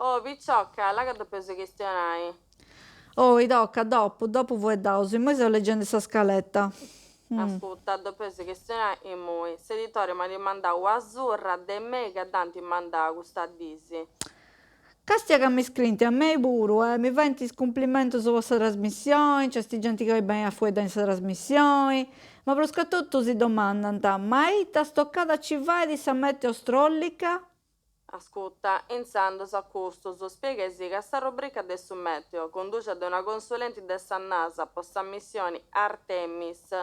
Oh, picioca, là ca depeus chistionai. Oi, toca, dopu, dopu fueddaus, immoi seu legendi sa scaleta. Ascurta, depeus chistionai immoi. S'editori m'at mandau una surra de mail ca dd'ant mandau custa dis. Castia ca mi scrint a mei puru e mi faint is cumplimentus po sa trasmissioni, nc'est genti chi 'olit benni a fueddai in sa trasmissioni, ma pruscatotu si domandant, ma ita stocada ci fait sa meteo strollica? Ascurta, intzandus a custus, spiegaisì ca sa rubrica de su meteo, conducia de una consulenti de sa Nasa po sa missioni Artemis,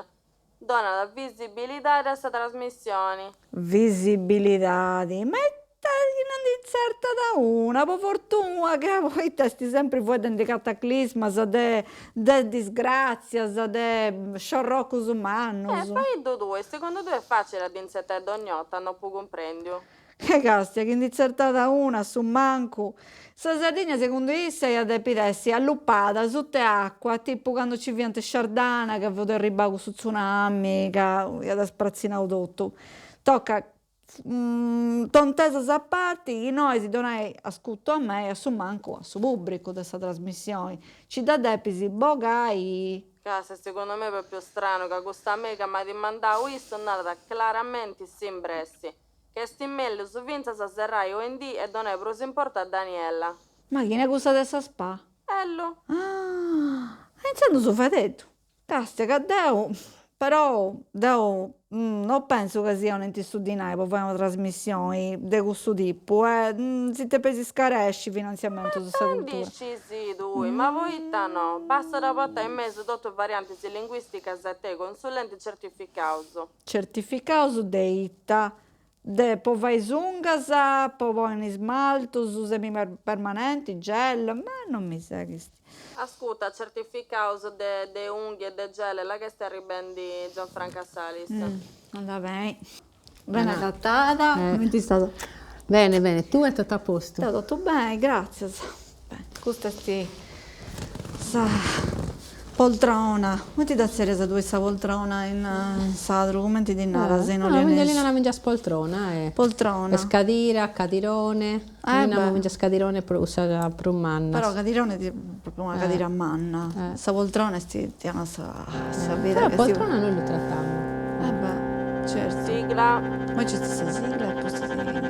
donat visibilidadi a sa trasmissioni. Visibilidadi, ma ita chi no ndi intzertat una, po fortuna ca poita est sempri fueddendi de cataclismas, de de disgratzias, de sciorrocus mannus. Eh, faiddu tui, segundu tui est facili a dd'intzertai dogna 'orta, no apu cumprendiu. E castia, chi ndi intzertat una, a su mancu. Sa Sardigna segundu issa iat depit essi allupada sut'e acua, tipu candu ci fiant is Shardana ca fut arribau cussu tsunami ca iat spratzinau totu. Toca, tontesas a parti, chi no 'olis donai ascurtu a mei, a su mancu a su pubbricu de sa trasmissioni, ci dda depis bogai. Castia, segundu mei propriu stranu ca custa mail ca m'at mandau issu narat claramenti s'imbressi, Ca est mellus fintzas a serrai oindì e donai prus importu a Daniela. Ma chini est cussa de sa spa? Ellu. Ah! E intzandus faideddu. Castia ca deu, però, deu no pentzu ca si 'onint su dinai po fai una trasmissioni de cussu tipu e si depeis scaresci finantziamentus de sa cultura. Ma ita ndi scisi tui, ma poita no? Bastat a portai in mesu totu is variantis linguisticas e tenni consulentis certificaus. Certificaus de ita? De po fai is ungas, po ponni is smaltus semipermanenti, gel, ma non mi seghist. Ascurta, certificaus de de unghia e de gel, là ca est arribendi Gianfranca Salis. Andat beni. Beni agatada, cumenti istas? Bene bene, tue totu a postu? Deu totu beni, gratzias. Beni, custa est sa poltrona, cumenti dda tzerrias tui sa poltrona in sardu, cumenti ddi naras in olianesu? Ddi naramus fingias poltrona e. Poltrona. Est cadira, cadirone, ddi naramus fingias cadirone pro cussas prus mannas. Però cadirone est propriu una cadira manna, sa poltrona est sa sa vida Però poltrona noi lu tratamus. Eh beh, certu. Sigla. Moi nc'est sa sigla e pustis initziaus.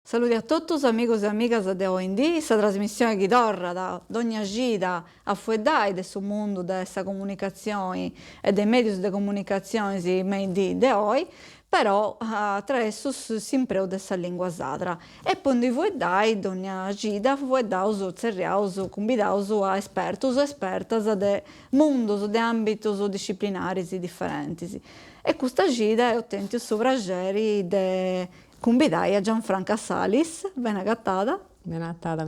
Saludi a totus amigus e amigas de Oindì, sa trasmissioni chi torrat dogna cida a fueddai de su mundu de sa comunicatzioni e de is medius de comunicatzioni me in dì de oi, però atraessu s'impreu de sa lingua sadra. E po ndi fueddai dogna cida fueddaus, tzerriaus, cumbidaus a espertus e espertas de mundus, de ambitus disciplinaris diferentis. E custa cida eus tentu su praxeri de Cumbidai a Gianfranca Salis, bene agatada. Bene agatada,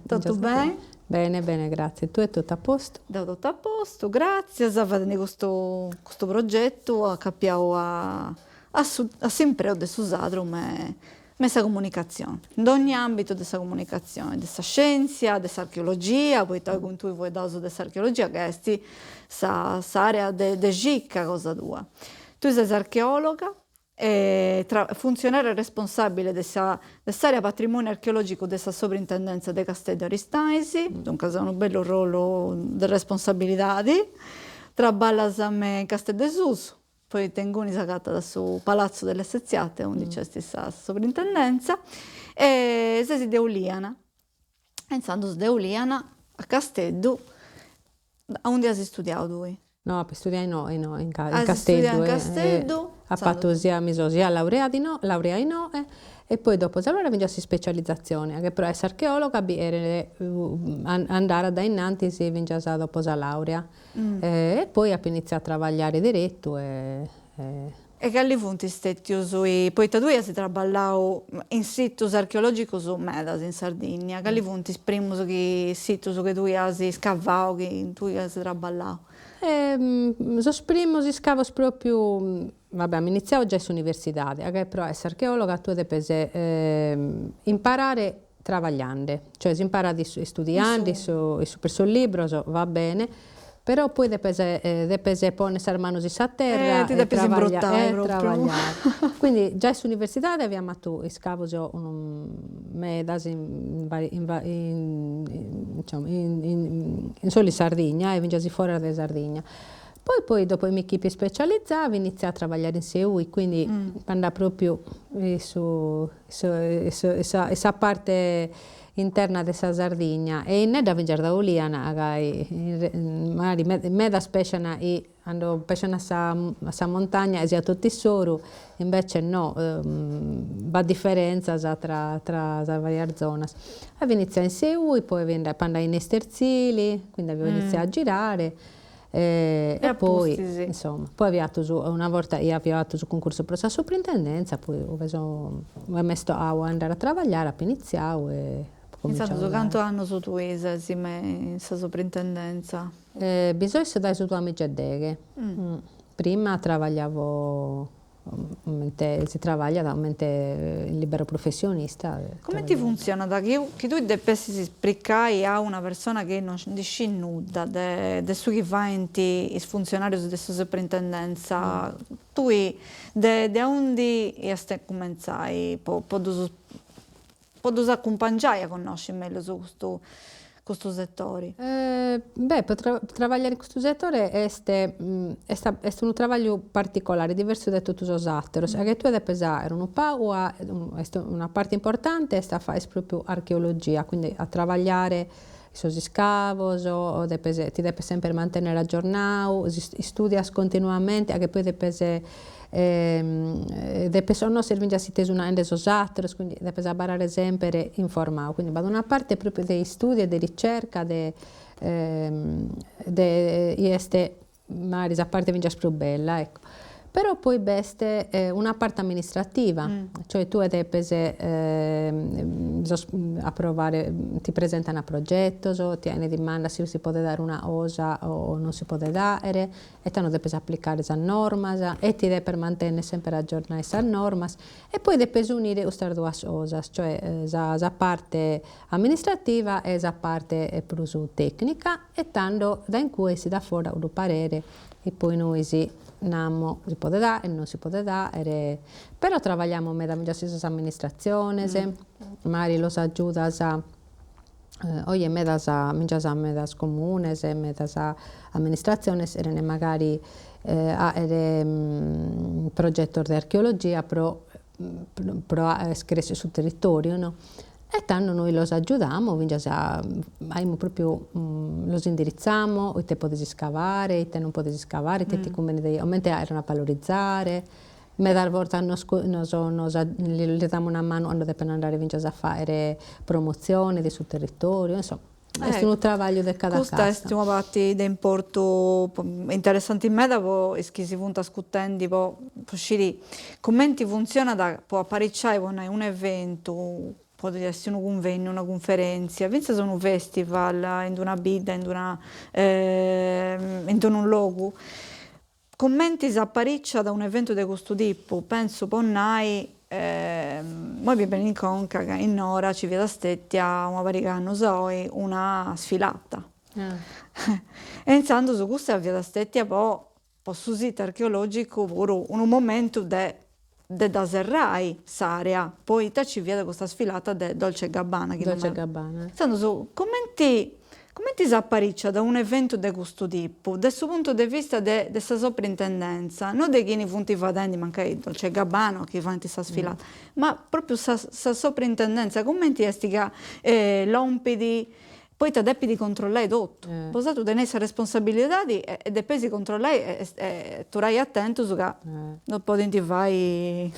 Totu beni? Bene, bene, grazie. Tue totu a postu? Deu totu a postu, gràtzias, fadendi custu custu progetu acapiau a a su a s'impreu de su sadru me me sa comunicatzioni, in dogni ambitu de sa comunicatzioni, de sa scientzia, de s'archeologia, poita oi cun tui fueddaus de s'archeologia ca est sa s'area de de circa cosa tua. Tui ses archeologa e funtzionària responsàbile de sa de s'àrea patrimòniu archeològicu de sa Sovrintendenza de Casteddu Aristanis, duncas unu bellu rolu de responsabilidadi, traballas me in Casteddu 'e Susu, poita inguni s'agatat su Palazzo delle Seziate aundi nc'est sa Sovrintendenza, e ses de Ulìana E intzandus de Ulìana. a Casteddu, aundi as istudiau tui? No, apu istudiau innoi, innoi in Casteddu. In Casteddu. Apu fatu sia, mi so sia laureada innoi, laureada innoi e poi dopo sa laurea fingias s'ispecializatzioni, ca pro essi archeologa bi cheret andare a dae innantis fingias dopo sa laurea e poi apu iniziau a trabagliare deretu e E cali funt stètius i, poita tui as traballau in situs archeològicus medas in Sardìnnia, cali funt is primus chi situs chi tui as iscavau, chi tui as traballau? Sos primos iscavos pròpiu, va bè, amus iniziau giai s'universidade, ca pro esser archeologa tue depes imparare trabagliende, cioè s'imparat istudiende in su per sos libros, va bene, però poi depes depes ponni sas manos in sa terra e depes imbrutai propriu. Quindi giai in s'universidade aviamus fatu iscavos medas in in insomma in solu in Sardigna e finzas foras de Sardigna. Poi poi dopo mi chi fia specializzà avia iniziau a trabagliare in Seui, quindi andà propriu in su in sa parte interna de sa Sardigna e innedda finzas da 'olian ca magari medas pescian chi cando pescian a sa a sa montagna siat totu issoru, invece no, b'at diferenzas tra tra sas varias zonas. Avia iniziau in Seui, poi avia apo andau in Esterzili, quindi avio iniziau a girare E e poi insomma, poi avia atu su, una borta ia avio atu su cuncursu pro sa suprintendenza, poi ue so, ue m'est tocau a andare a trabagliare apo iniziau e apo cominciau Insaras cantu annus tui ses me in sa suprintendenza? Bi so issa dae su duamìgia e deghe. Prima trabagliavo Comente si trabagliat, comente libero professionista. Comenti funtzionat? Chi tui depessis spricai a una persona chi non ndi scit nudda de de su chi faint is funtzionarius de sa suprintendenza, tui de de aundi iast a cumentzai po po ddus po ddus acumpangiai a connosci mellus custu custu setori? Beh, pro trabagliare in custu setore est est est unu trabagliu particolare, diversu dae totu sos ateros, ca tue depes aer unu pagu a est una parte importante est a fagher propriu archeologia, quindi a trabagliare sos iscavos, depes ti depes sempre mantenner aggiornadu, istudias continuamente, a che poi depes depes o no ses finzas ite sun naende sos ateros, quindi depes abarrare sempre informadu, quindi b'at una parte propriu de istudiu e de ricerca de de chi est magari sa parte finzas prus bella, ecco. Però poi b'est una parte amministrativa, cioè tue depes sos aprovare, ti presentan progetos, ti 'ene dimanda si si podet dare una cosa o non si podet dare, e tando depes aplicare sas normas e ti depes mantenner sempre aggiornadu in sas normas e poi depes unire custas duas cosas, cioè sa sa parte amministrativa e sa parte prus tecnica e tando dae in cue essit a fora unu parere e poi nois namo si podet dare, non si podet dare, però trabagliamus meda finzas cun sas amministratziones, magari los agiudas Oje medas, finzas medas comunes, medas amministratziones cheren magari àere progetos de archeologia pro pro crescher su territoriu no, e tando nois los agiudamus finzas aimus propriu los indirizzamus ite podes iscavare, ite non podes iscavare, ite ti cumbenit, comente àere a valorizare Medas bortas nos nos nos lis damus una manu cando depen andare finzas a fagher promotzione de su territoriu, insomma, est unu trabagliu de cada casta. Custa est una parti de importu interessanti meda po is chi si funt ascurtendi po sciri cumenti funtzionat po apariciai po nai un'eventu, podit essi unu cunvegnu, una cunferentzia, fintzas unu festival in d'una bidda, in d'una in d'unu logu Cumenti s'apariciat un'eventu de custu tipu, pentzu po nai, immoi mi benit in conca ca in Nora ci fiat stetia una pariga annus a oi una sfilata e intzandus custa fiat stetia po po su situ archeologicu puru unu momentu de de dda serrai s'area poita ci fiat custa sfilata de Dolce e Gabbana chi Dolce e Gabbana. Intzandus cumenti cumenti s'apariciat un'eventu de custu tipu de su puntu de vista de de sa soprintendenza, no de chini funt fadendi mancai Dolce e Gabbana o chi faint sa sfilata, ma propriu sa sa soprintendenza cumenti est ca lompit. Poita depit controllai totu. Bosatrus teneis sa responsabilidadi e depeis controllai e aturai atentus ca no podint fai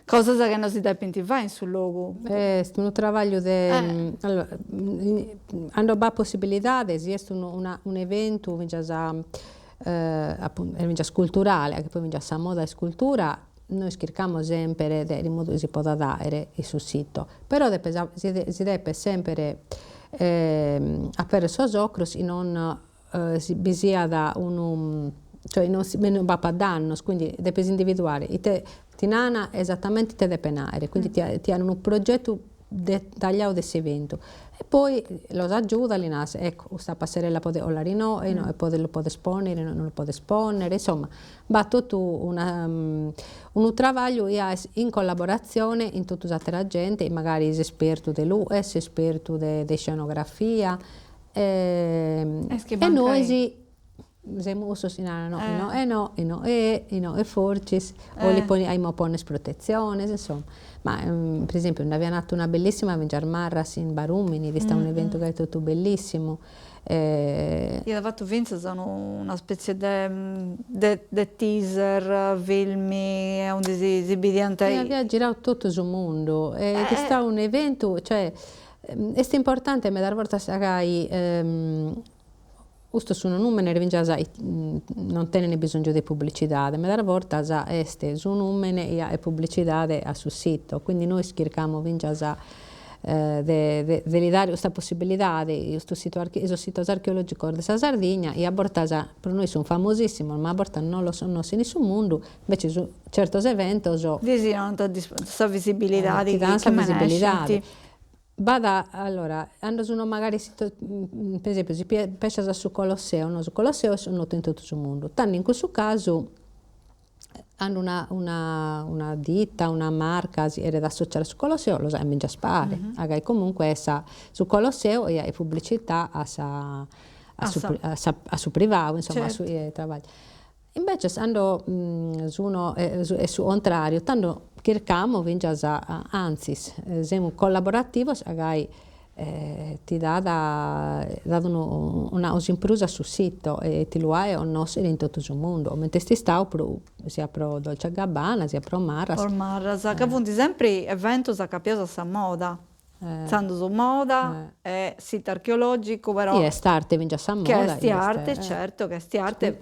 cosas chi no si depint fai in su logu. Est unu trabagliu de, allora, cando b'at possibilidade, si est unu un'eventu finzas apuntu finzas culturale, ca poi finzas sa moda est cultura, nois chircamus semper de in modu chi si podat àere in su sito, però depes si depet semper aperrer sos ocros chi non bi siat unu, cioè non non b'apat dannos, quindi depes individuare ite ti nana esattamente ite depen àere, quindi ti ti an unu progetu detagliadu de s'eventu e poi los agiudas, li nas, ecco custa passerella podet 'olare inoghe, inoghe podes lu podes ponnere, inoghe non lu podes ponnere, insomma b'at totu una unu trabagliu chi est in collaboratzione in totu s'atera gente, magari s'espertu de lughes, s'espertu de iscenografia e nois semus cussos chi naran no inoghe no, inoghe e, inoghe fortzis, o li poni aimus a ponner protetziones, insomma. Ma per esempiu nd'avian atu una bellissima finzas Marras in Barumini, fit istadu un'eventu gai totu bellissimu. Iat fatu fintzas una spetzie de de teaser, filmi, aundi si bidiant. E aviat giradu totu su mundu e fit istadu un'eventu, cioè est importante medas bortas gai Custos sun nùmenes fintzas non tenen bisongiu de publicidade, medas bortas est su nùmene chi 'aet publicidade a su sito, quindi nois chircamus fintzas de de li dare custa possibilidade, custu situ sos sitos archeologicos de sa Sardigna chi a bortas pro nois sun famosissimos ma a bortas non los connoschet in su mundu, invece su certos eventos Ddis donant sa visibilidade chi dan sa visibilidade. B'at, allora, cando sun magari per esempiu si pessas a su Colosseo, no, su Colosseo est connotu in totu su mundu, tando in cussu casu cando una una una ditta, una marca si cheret associare a su Colosseo los 'aet mengias pare, a gai comunque est sa su Colosseo 'aet publicità a sa a su a sa a su privadu, insomma a su chi trabagliat Imbeces cando sun est su contrariu, tando chircamus finzas, anzis, semus collaborativos ca gai ti dat dat unu una cosa in prus a su sito e ti lu 'aet connoschere in totu su mundu, comente est istadu pro siat pro Dolce e Gabbana siat pro Marras. Pro Marras, ca funt sempri eventos acapiados a sa moda Intzandus moda e situ archeologicu però. Chi est arte finzas sa moda. Chi est arte, certu, chi est arte,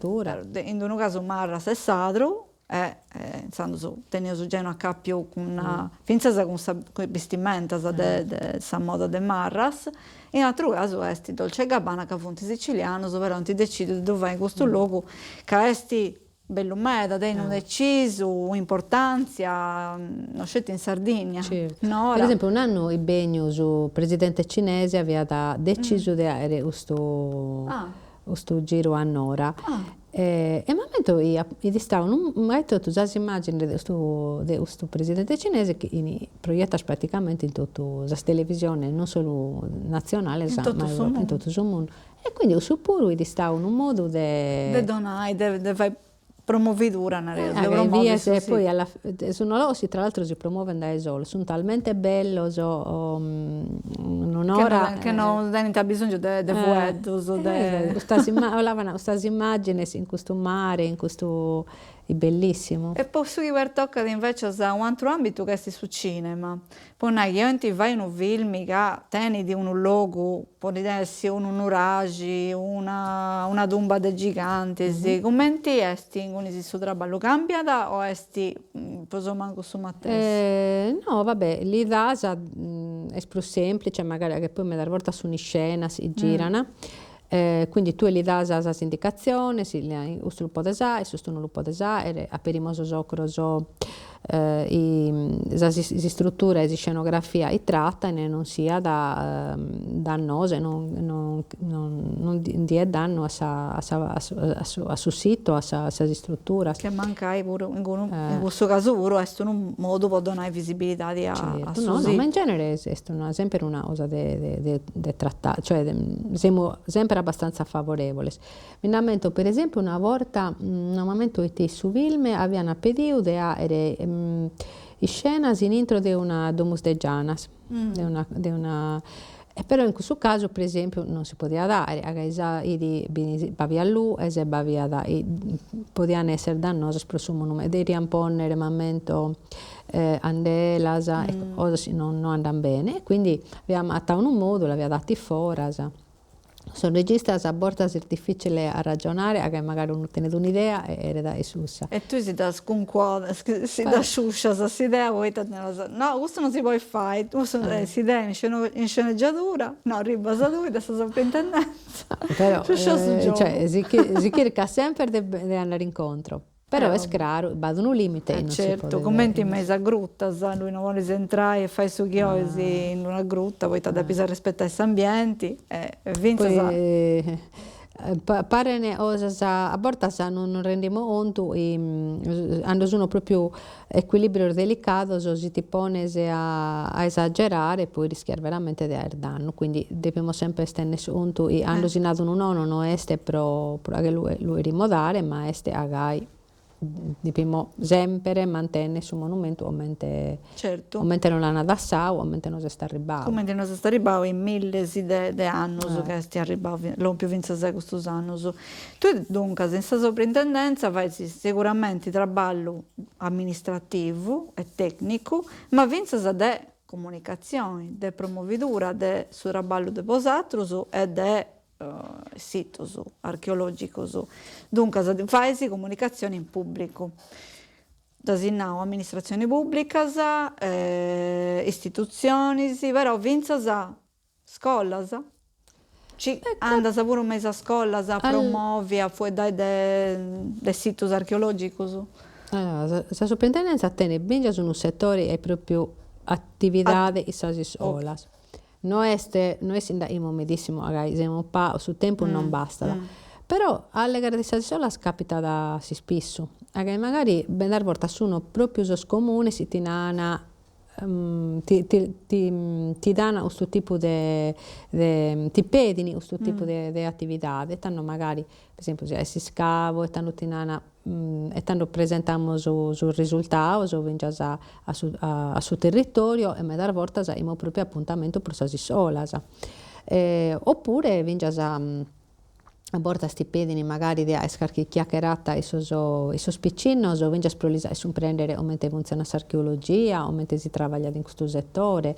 in d'unu casu Marras est sadru e intzandus teneus giai unu acapiu cun fintzas cun sa cun is bistimentas de de sa moda de Marras, in ateru casu est Dolce e Gabbana ca funt sicilianus però ant decidiu de ddu fai in custu logu ca est Bellu meda, tenit unu decisu, importantzia, no sceti in Sardigna, no? Per esempiu un'annu est benniu su presidente cinese aviat decisu de aere custu custu giru a Nora e m'ammento chi fit istadu unu ma totu sas immagines de custu de custu presidente cinese chi 'ini proiettadas praticamente in totu sas televisiones non solu natzionales ma in totu su mundu E quindi cussu puru fit istadu unu modu de. De donai, de fai promovidura, nareus, de promovi su E poi alla sun logos chi tra l'altro si promovent dae solos, sunt talmente bellos in un'ora. Che non tenint abisongiu de fueddus, de. Custas custas immagines in custu mare, in custu Est bellissimu. E po su chi pertocat invecias u' atru ambitu ca est su cinema, po nai chi 'olint fai unu filmi ca tenit unu logu, podit essi unu nuraxi, una una tumba de gigantis, cumenti est ingunis su traballu, cambiat o est prus o mancu su matessi? No va bè, li das, est prus semplice magari ca poi medas bortas sun iscenas chi giran Quindi tue li das sas indicatziones, custu lu podes aer, custu non lu podes aer, aperimus sos ocros s'istrutura e s'iscenografia chi tratan e non siat dannosa e non non non diet dannu a sa a sa a su situ a sas istruturas. Che mancai puru in cussu casu puru est unu modu po donai visibilidadi a su situ. No no, ma in genere est una semper una cosa de de de trattare, cioè semus sempre abbastanza favorevoles. Mi nd'ammento per esempiu una borta, no m'ammento ite su film, avian pediu de aere iscenas in intro de una domus de gianas, de una de una. E però in cussu casu, per esempiu, non si podiat aere, ca b'aviat lughes e b'aviat podian esser dannosas pro su monumentu, devian ponnere, m'ammento, andelas e cosas chi no andan bene e quindi aviat agatau unu modu, l'aviat 'atidu foras. Sos registas a bortas est dificile a ragionare ca magari unu tenet un'idea e 'eret aer cussa. E tui si ddas cuncuodas, si dda sciuscias s'idea poita naras, no custu non si podit fai, custu est s'idea in sceneggiatura, no arribas tui de sa soprintendenza, sciuscias su giogu. Cioè si chircat semper de andare incontro. Però est craru, b'at unu limite e non si podet. Certu, cumenti me is grutas, tui no podis intrai e fai su chi 'olis in una gruta, poita depis arrespetai s'ambienti e fintzas. Poi paren 'osas, a bortas non nos rendimus contu cando sun propriu ecuilibrios delicados si ti pones a esagerare poi rischias veramente de aer dannu, quindi depimus sempre tenner su contu chi cando si nat unu nono no est pro pro ca lu lu cherimus dare ma est ca gai depimus sempre mantenner su monumentu comente Certu. comente nos l'an dassadu, comente nos est arribbadu. Comente nos est arribbadu in millis de de annus ca est arribbadu lompiu fintzas a custus annus. Tui duncas in sa soprintendenza fais seguramenti traballu amministrativu e tecnicu, ma fintzas de comunicatzioni, de promovidura de su traballu de bosatrus e de situs archeologicus, duncas fais comunicatzioni in pubblicu. Dd'as nau, amministratzionis pubblicas, istitutzionis, però fintzas Scolas? Ci andas puru me is scolas a promovi, a fueddai de situs archeologicus? Allora, sa suprintendenza tenet finzas unu setore est propriu atividade in sas iscolas. No est, no est nd'aimus medissimu ca gai semus pagu, su tempus non bastat, però a allegare de sas iscolas capitat a s'ispissu, ca gai magari medas bortas sun propriu sos comunes chi ti nana ti ti ti ti dan custu tipu de de ti pedin custu tipu de de atividade e tando magari per esempiu si est s'iscavu e tando ti nana e tando presentamus sos risultados finzas a su a su territoriu e medas bortas aimus propriu apuntamentu pro sas iscolas oppure finzas A bortas ti pedin magari de aer carchi chiacherata in sos in sos picinnos, finzas pro lis aer cumprendere comente funtzionat s'archeologia, comente si trabagliat in custu setore.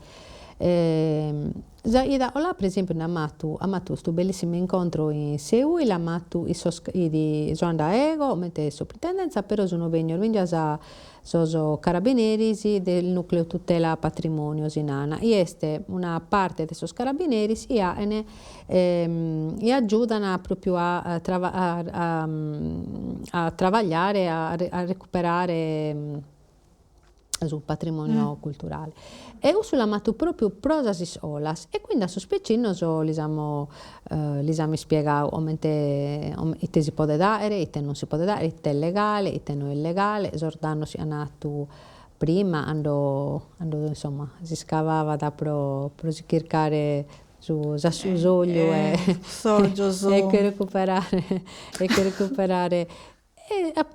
Sa 'ida 'olà per esempiu nd'at matu at matu custu bellissimu incontru in Seui, l'at matu in sos so andà ego comente soprintendenza, però sun bennios finzas sos carabineris del nucleo tutela patrimonio si nana, chi est una parte de sos carabineris chi 'aen chi agiudan propriu a a trabagliare a recuperare su patrimonio culturale e cussu l'at matu propriu pro sas iscolas e quindi a sos picinnos lis amus lis amus ispiegadu comente ite si podet 'aere, ite non si podet 'aere, ite est legale, ite no est legale, sos dannos chi an 'atu prima cando cando insomma s'iscavavat pro pro si chircare su su s'ogliu e e che recuperare e che recuperare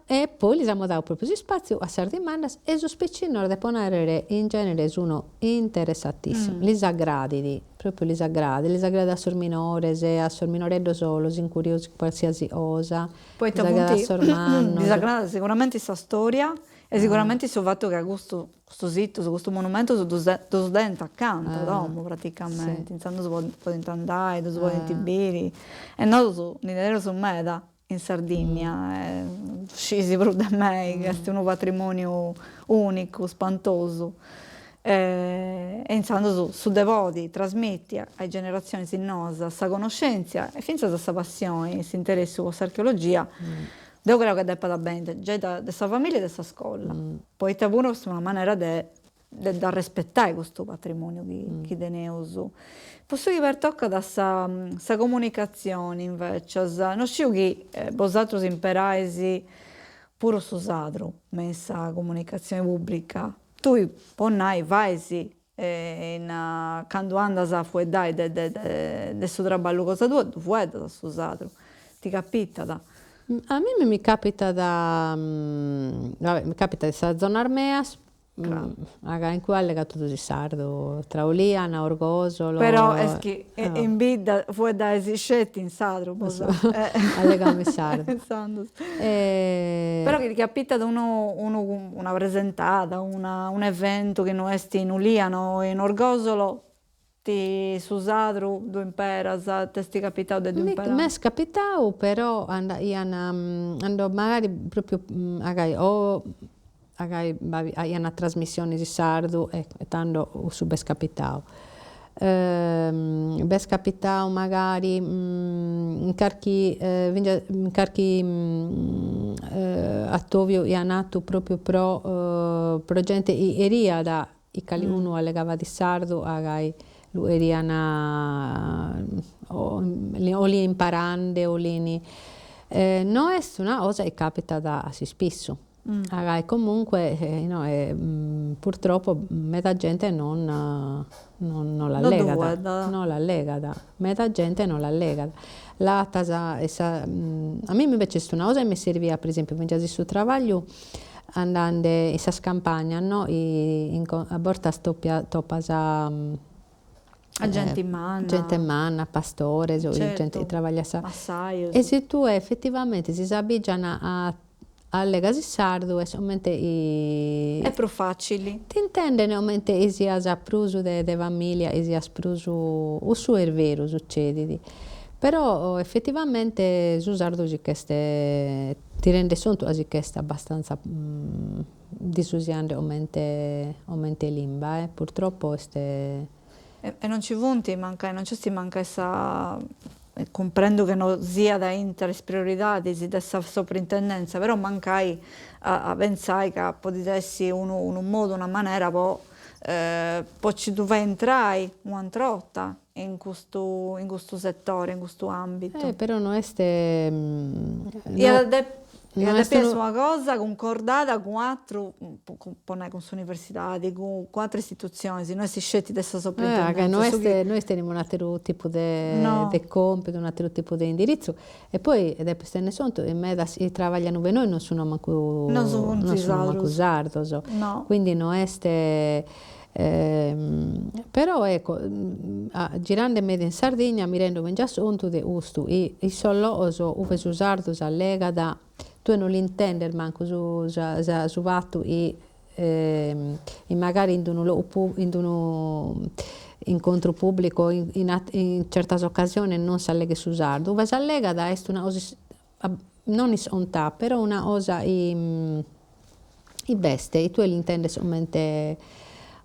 E poi lis amus dadu propriu s'ispaziu a sas dimandas e sos picinnos depo narrer in genere sun interessatissimus, lis aggradit, propriu lis aggradit, lis aggradit a sos minores, a sos minoreddos los incuriosit qualsiasi cosa, lis agradat a sos mannos. Lis agradat siguramenti sa storia e siguramenti su fatu ca custu custu situs, custus monumentus ddus ddus tenint acanta a domu praticamenti, intzandus podint andai, ddus podint biri e nosu ndi teneus meda in Sardinnia, scisi prus de mei ca est unu patrimoniu unicu, spantosu e intzandus su de podi trasmiti a is generatzionis noas sa connoscentzia e fintzas sa passioni, s'interessu po s'archeologia, deu creu ca depat benni giai de sa familia e de sa scola, poita puru est una manera de de dd'arrespetai custu patrimoniu chi teneus. Po su chi pertocat sa sa comunicatzioni invecias, no sciu chi bosatrus imperais puru su sadru me in sa comunicatzioni pubblica, tui po nai fais in candu andas a fueddai de de de su traballu cosa tua ddu fueddas su sadru, ti capitat? A mimmi mi capitat, va bè, mi capitat in sas zonas meas. Ca in cue allegant totus in sardu, tra Oliana, Orgosolo. Però est chi in bidda fueddais sceti in sardu bosu. Allegamus in sardu. Intzandus. Però chi ti capitat unu unu una presentada, una un'eventu chi no est in Oliana o in Orgosolo Ti su sadru ddu imperas? T'est capitau de ddu imperai? M'est capitau però ian ando magari propriu agai o agai aian trasmissionis in sardu e tando cussu b'est capitau. B'est capitau magari in carchi finzas in carchi atobiu ian 'atu propriu pro pro gente chi cheriat chi calicunu allegavat in sardu agai lu cherian o l'in imparande o l'in no est una cosa chi capitat a s'ispissu, agai comunque inoghe purtroppo meda gente non non l'allegat, non l'allegat, meda gente non l'allegat, latas e sa a mimmi invece est una cosa chi m'est servia per esempiu finzas in su trabagliu Andande in sas campagnas no a bortas topas a genti manna, gente manna, pastores o gente chi trabagliat sa massajos e si tue effettivamente si s'abbigian a allegas in sardu est comente chi Est prus facili. T'intenden comente chi sias prus de de familia, chi sias prus cussu est beru sucedit però effettivamente su sardu si ch'est Tirende contu ca si ch'est abbastanza disusiande comente comente limba, eh, purtroppo est. E non ci funt mancai, non nc'est mancai sa, cumprendu che no siat intra is prioridadis de sa soprintendenza, però mancai a pentzai ca podit essi unu unu modu, una manera po po nci ddu fai intrai u'antra 'orta in custu in custu settore, in custu ambitu. Eh però no est Iat a depi essi una cosa cuncordada cun atru, po nai cun s'universidadi, cun atras istitutzionis, no est sceti de sa soprintendenza. No est, nois tenimus un'ateru tipu de de compitu, un'ateru tipu de indiritzu e poi depis tenni contu chi medas chi trabaglian ube nois non sun mancu non sun mancu sardos, quindi no est Però ecco, girande meda in Sardigna mi rendo fingias contu de custu, chi in sos logos ue su sardu s'allegat, tue non l'intendes mancu su su fatu chi chi magari in d'unu logu in d'unu incontru pubblicu o in in certas ocasiones non s'alleghet su sardu, ue s'allegat est una cosa non iscontà, però una cosa chi chi b'est e tue l'intendes comente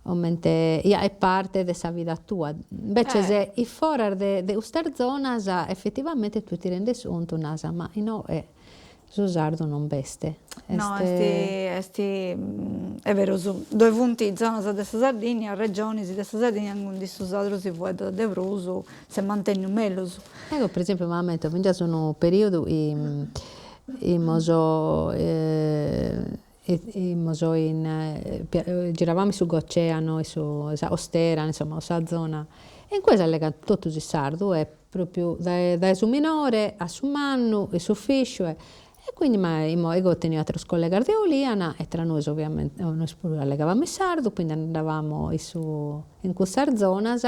comente ja est parte de sa vida tua, imbetzes in foras de de custas zonas efetivamente tue ti rendes contu, nas, ma inoghe su sardu non b'est, No, est est est berus, ddoi funt zonas de sa Sardigna, regionis de sa Sardigna aundi su sardu si fueddat de prus, s'est mantenniu mellus. Ego per esempiu m'ammento fingias unu periodu chi imus imus in giravamus in su Goceano in su sa costera insomma sa zona e in cue s'allegant totus in sardu e propriu dae dae su minore a su mannu in s'ufisciu e e quindi ma imoi ego tenia ateros collegas de Oliana e tra nois ovviamente nois puru allegavamus in sardu quindi andavamus in su in cussas zonas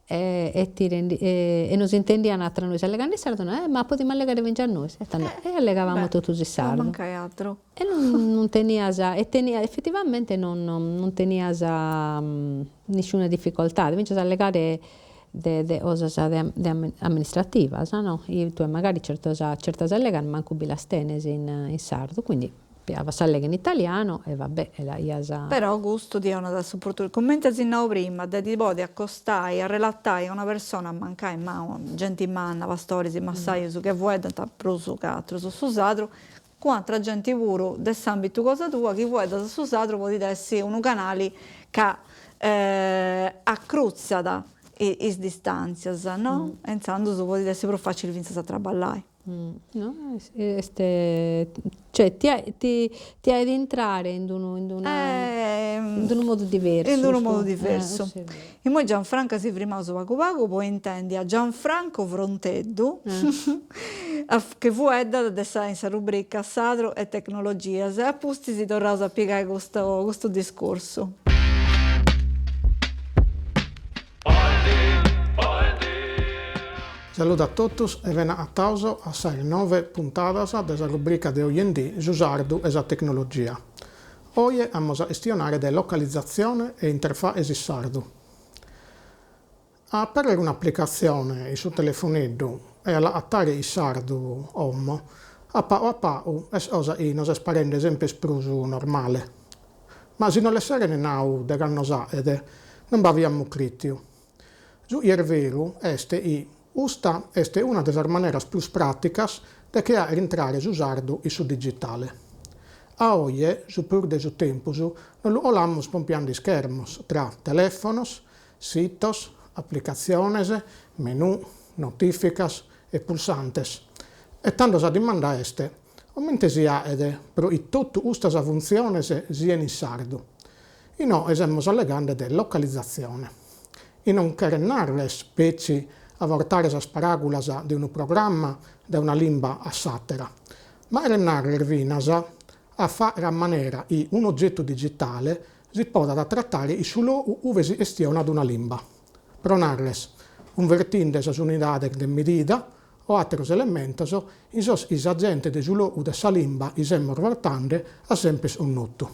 E e ti rendi e nos intendian tra nois allegande in sardu, eh ma podimus allegare fingias nois, e tando e allegavamus totus in sardu. Mancai atru. E non non tenias e tenias effettivamente non non tenias nisciuna difficoltade, finzas a allegare de de cosas de de amministrativas no, chi tue magari certos certas allegas mancu bi las tenes in in sardu, quindi Piabas s'allega in italianu e va bè e l'aias. Però custu ti 'onat s'oportunidadi, cumenti as nau prima, de ti podi acostai, arrelatai a una persona, mancai ma genti manna, pastoris, massajus, chi fueddant prus ca atrus su sadru, cun atra genti puru de s'ambitu cosa tua chi fueddat su sadru podit essi unu canali ca acrutzat is distantzias, no? E intzandus podit essi prus facili fintzas a traballai. No est cioè ti ti ti 'aet intrare in d'unu in d'una in d'unu modu diversu. In d'unu modu diversu. Immoi Gianfranca si frimaus pagu pagu po intendi a Gianfranco Fronteddu chi fueddat de sa in sa rubrica Sadru e tecnologias e a pustis torraus a pigai custu custu discursu. Salude a totus e bene agatados a sas noe puntadas de sa rubrica de oe in die Su sardu e sa tecnologia. Oje amus a chistionare de localizatzione e interfaes in sardu. A aperrer un'aplicatzione in su telefoneddu e a la agatare in sardu como, a pagu a pagu est cosa chi nos est parende semper prus normale. Ma si nos l'esseren nau degh'annos 'aet, non b'aviamus crìtiu. Su chi est veru est chi custa est una de sas maneras prus pràticas de che 'aer intrare su sardu in su digitale. A oje, su prus de su tempus, nos lu 'olamus pompiande ischermos tra telèfonos, sitos, aplicatziones, menù, notìficas e pulsantes. E tando sa dimanda est, comente si 'aet pro chi totu custas funtziones sien in sardu? Inoghe semus allegande de localizatzione, chi non cheret narrer petzi a vortare sas paràgulas de unu programma dae una limba a s'àtera, ma cheret narrer finas a fàghere a manera chi un'ogetu digitale si podat tratare in su logu ue si chistionat una limba, pro narrer, cunvertinde sas unidades de medida o àteros elementos in sos chi sa gente de su logu de sa limba chi semus vortande at semper connotu.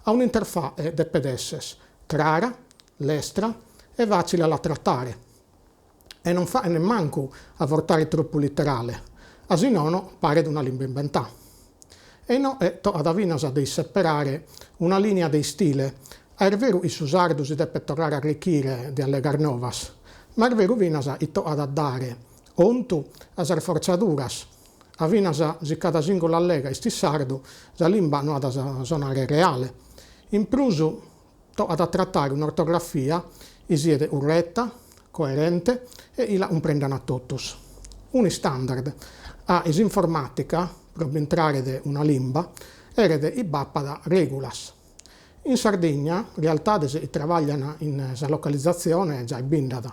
A un'interfae depet esser crara, lestra e fàcile a la tratare e non faghet nemmancu a vortare tropu literale, a si nono paret una limba imbentà. E inoghe tocat finas de isseperare una lìnia de istile, a est veru chi su sardu si depet torrare a arrichire de allegas novas, ma est veru finas chi tocat a dare contu a sas fortzaduras A finas si cada sìngula allega est in sardu, sa limba no at a sonare reale. In prus, tocat a tratare un'ortografia chi siet curreta, coerente e chi la cumprendant totus. Un'istandard a in s'informàtica, pro b'intrare de una limba, cheret chi b'apat règulas. In Sardigna, realtades chi traballan in sa localizatzione giai bi nd'at.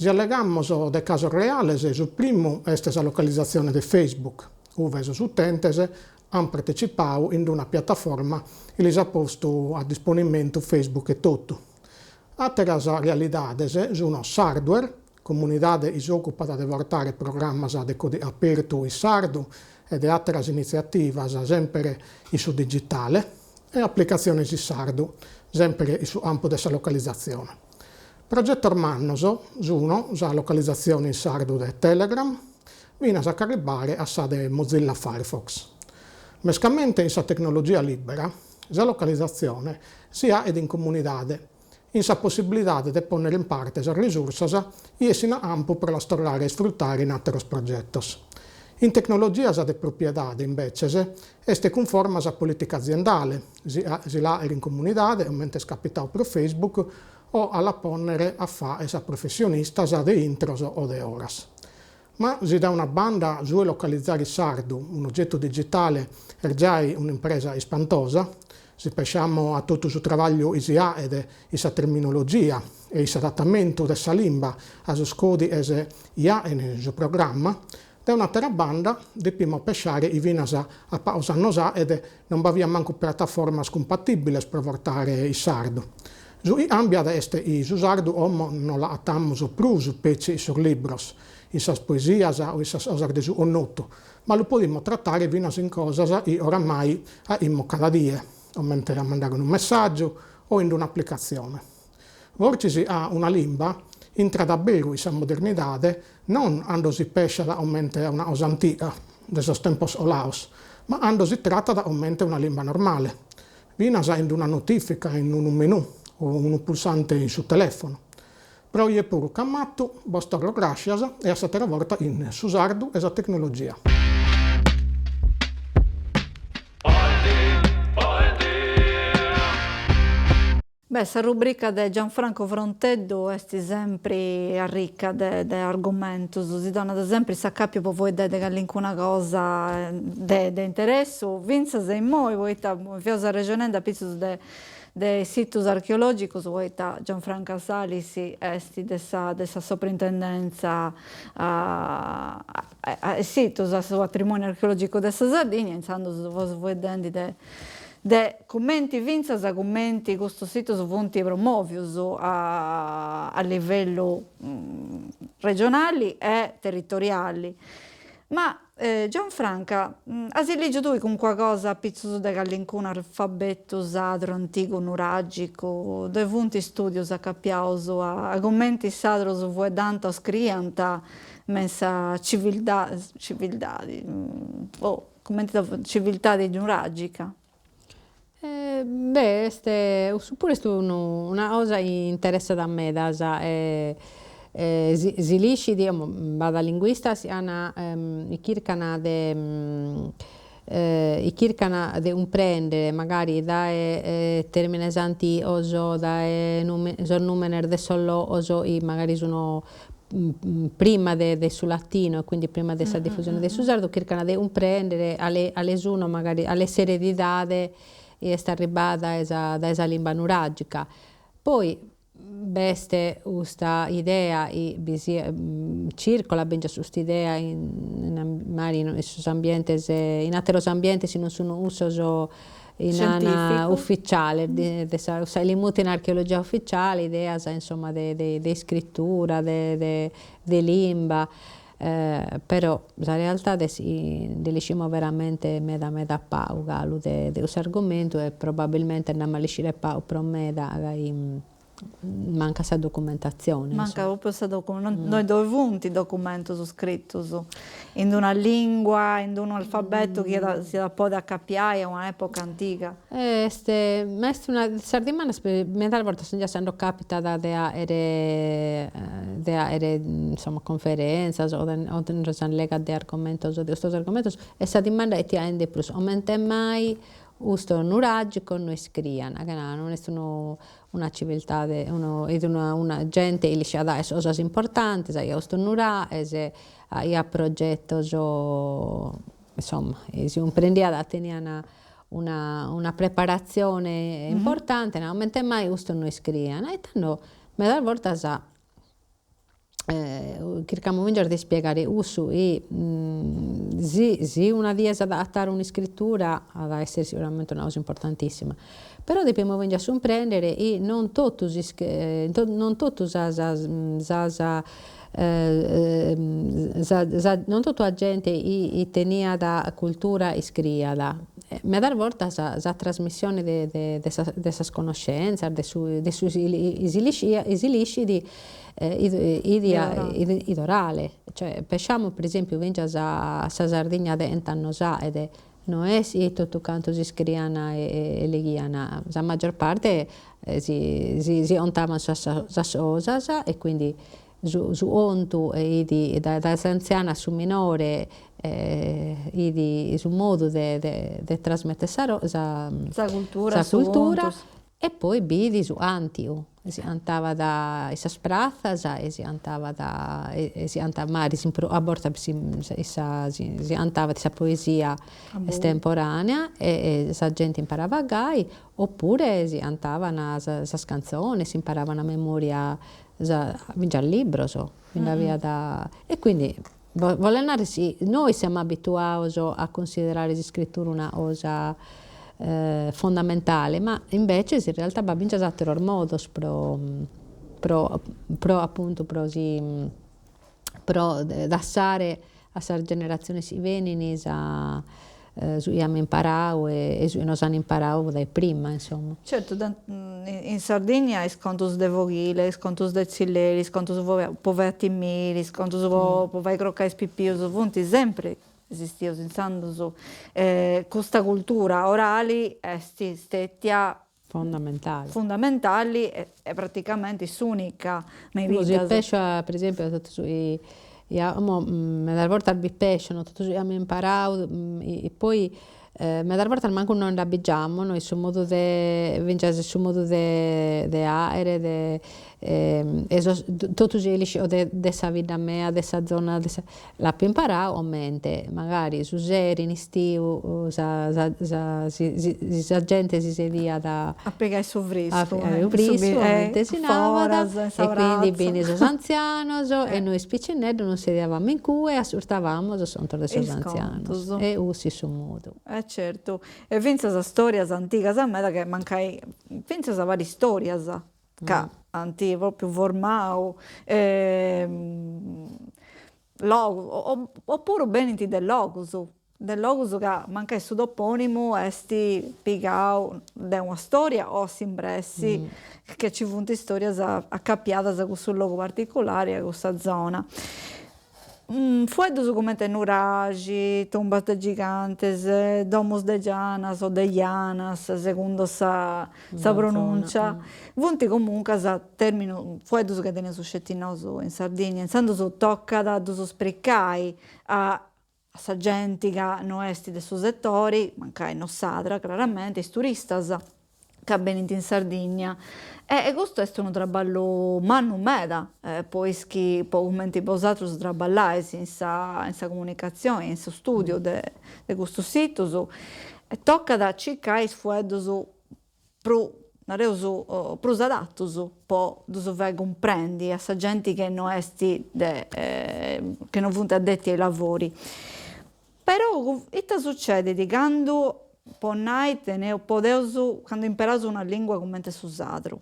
Si allegamus de casos reales, su primu est sa localizatzione de Facebook, ue sos utentes ant partecipadu in una piataforma chi lis at postu a disponimentu Facebook etotu. Àteras realidades sunt Sardware, comunidade chi s'òcupat de vortare programmas de còdighe apertu in sardu e de àteras initziativas semper in su digitale, e aplicatziones in sardu, semper in su campu de sa localizatzione. Progetos mannos sun sa localizatzione in sardu de Telegram, finas a ch'arribare a sa de Mozilla Firefox. Mescamente in sa tecnologia lìbera, sa localizatzione si 'aet in comunidade, in sa possibilidade de pònnere in parte sas risursas chi essin a campu pro las torrare a isfrutare in àteros progetos. In tecnologias de propiedade, imbetzes, est cunforma a sa polìtica aziendale, si si la 'aer in comunidade, comente est capitadu pro Facebook, o a la pònnere a fàghere a professionistas de intros o de oras. Ma si dae una banda su 'e localizare in sardu un'ogetu digitale est giai un'impresa ispantosa, si pesciamo a totu su trabagliu chi si 'aet in sa terminologia e in s'adatamentu de sa limba a sos còdighes chi 'aen su programma, Dae un'àtera banda depimus pesciare chi finas a pagos annos 'aet non b'aviat mancu prataformas cumpatìbiles pro vortare in sardu. Su chi càmbiat est chi su sardu como no l'agatamus prus petzi in sos libros, in sas poesias o in sas cosas de su connotu, ma lu podimus tratare finas in cosas chi oramai 'aimus cada die, comente a mandare unu messàgiu o in un'aplicatzione. Fortzis a una limba intrat a beru in sa modernidade non ando si pesciat comente a una cosa antiga, de sos tempos colados, ma ando si tratat comente una limba normale, finas in una notìfica, in unu menù o unu pulsante in su telèfono. Pro oje puru c'at matu, bos torro gràscias e a s'àtera borta in Su sardu e sa tecnologia. Beh, sa rubrica de Gianfranco Fronteddu est sempri arricca de de argumentus, si donat sempri s'acapiu po fueddai de calincuna cosa de de interessu, fintzas e immoi, poita fiaus arrexonendi apitzus de de is situs archeologicus, poita Gianfranca Salis est de sa de sa Soprintendenza a is situs, a su patrimoniu archeologicu de sa Sardigna, intzandus seus fueddendi de De cumenti fintzas cumenti custus situs funt promòvius a livellu regionali e territoriali. Ma Gianfranca, as lìgiu tui calincuna cosa apitzus de calincunu alfabetu sadru antigu nuràgicu? Ddoi funt stùdius acapiaus a cumenti is sadrus fueddant o scriiant me in sa civiltadi, boh. Cumenti sa civiltadi nuragica. Beh est cussu puru est unu una cosa chi interessat a medas e si si l'iscit b'at linguistas chi an chi chircan de chi chircan de cumprender magari dae termines antigos dae sos numenes de sos logos chi magari sun prima de de su latinu e quindi prima de sa difusione de su sardu chircan de cumprendere ale ale sun magari ale s'eredidade chi est arribbada dae sa dae sa limba nuragica. Poi b'est custa idea chi bi siat circolat finzas custa idea in magari in sos ambientes in ateros ambientes chi non sun cussos in ana ufficiales de de sa sa li mutin archeologia ufficiale ideas insomma de de de iscritura de de de limba però sa realtade est chi nde l'iscimus veramente meda meda pagu galu de de cussu argumentu e probabilmente nd'amus a l'iscire pagu pro meda ca Mancat sa documentatzione. Mancat propriu sa documentatzione, no ddoi funt documentus scritus in d'una lingua, in d'unu alfabetu chi si iat a podi acapiai a una epoca antiga. Est, ma est una de sas dimandas medas bortas finzas cando capitat de aere de aere insomma conferenzias o de o de s'allegat de argomentos de custos argomentos est sa dimanda chi ti 'aen de prus, comente mai Custos nuragicos no iscrian, ca non est unu una civiltade, unu fit una una gente chi l'isciat 'aer sas cosas importantes, aiat custos nuraghes, aiat progetos, insomma, si cumprendiat tenian una una preparatzione importante, comente mai custos no iscrian, e tando medas bortas chircamus finzas de ispiegare cussu chi si si una die s'at a agatare un'iscritura at a esser siguramente una cosa importantissima, però depimus finzas cumprendere chi non totus is non totu sas sas sa non totu sa gente chi teniat cultura iscriiat, medas bortas sa trasmissione de de de sas de sas connoschentzias de su de su chi si chi si l'iscit 'it orale, cioè pesciamus per esempiu finzas a sa Sardigna de chent'annos 'aet, no est chi totu cantos iscriian e leghian, sa maggior parte si si si contaban sas sas cosas e quindi su su contu 'it dae s'antzianu a su minore 'it su modu de de trasmetter sa sa sa cultura sa cultura e poi b'it su cantigu Si cantabat in sas pratzas e si cantabat e si cantabat magari a bortas si si cantabat sa poesia estemporanea e sa genti imparabat gai, oppure si cantaban sas cantzones, si imparaban a memoria finzas libros, bi nd'aviat e quindi bolet narrer si nois semus abituados a cunsiderare s'iscritura una cosa fondamentale, ma imbeces in realtà b'at finzas ateros modos pro pro pro appuntu pro si pro dassare a sas generatziones chi benin sa su chi amus imparadu e su chi nos an imparadu dae prima insomma. Certu, in Sardigna is contus de foghile, is contus de tzilleri, is contus po fai a timiri, is contus po fai crocai is pipius, funt sempri esistius, intzandus custa cultura orali est stetia Fondamentali. Fundamentali e praticamenti s'unica me is biddas. Si pescio per esempiu a totu su chi como medas bortas bi pescio, no, totu su chi amus imparadu e poi. Medas bortas mancu nos nd'abbigiamus, no, in su modu de, finzas in su modu de de àere de e sos totu su o de de sa bidda mea, de sa zona de sa, l'apo imparau comente magari su seri in istiu sa sa sa si si sa gente si sediat a pigai su friscu, a pigai su friscu, comente si narat, e quindi b'in sos antzianos e nois picinneddos nos sediavamus in cue e ascurtavamus sos contos de sos antzianos e cussu est su modu. E certu, e fintzas storias antigas meda che mancai, fintzas paristorias ca ant propriu formau logus, oppuru benint de logus, de logus ca mancai su toponimu est pigau de una storia o a s'imbressi che ci funt storias acapiadas a cussu logu particulari, a cussa zona. Fueddus cumenti nuraxi, tumbas de gigantes, domus de gianas o de janas, segundu sa sa pronuncia, funt comuncas terminus, fueddus chi teneus sceti nosu in Sardigna, intzandus tocat a ddus spricai a a sa genti ca no est de su setori, mancai no sadra craramenti, is turistas ca benint in Sardigna e custu est unu traballu mannu meda po is chi po cumenti bosatrus traballais in sa in sa comunicatzioni in su studiu de de custus situs e tocat a circai is fueddus prus nareus prus adatus po ddus fai cumprendi a sa genti che no est de che no funt addetti ai lavori. Però ita sucedit candu po nai teneus podeus candu imperaus una lingua cumenti su sadru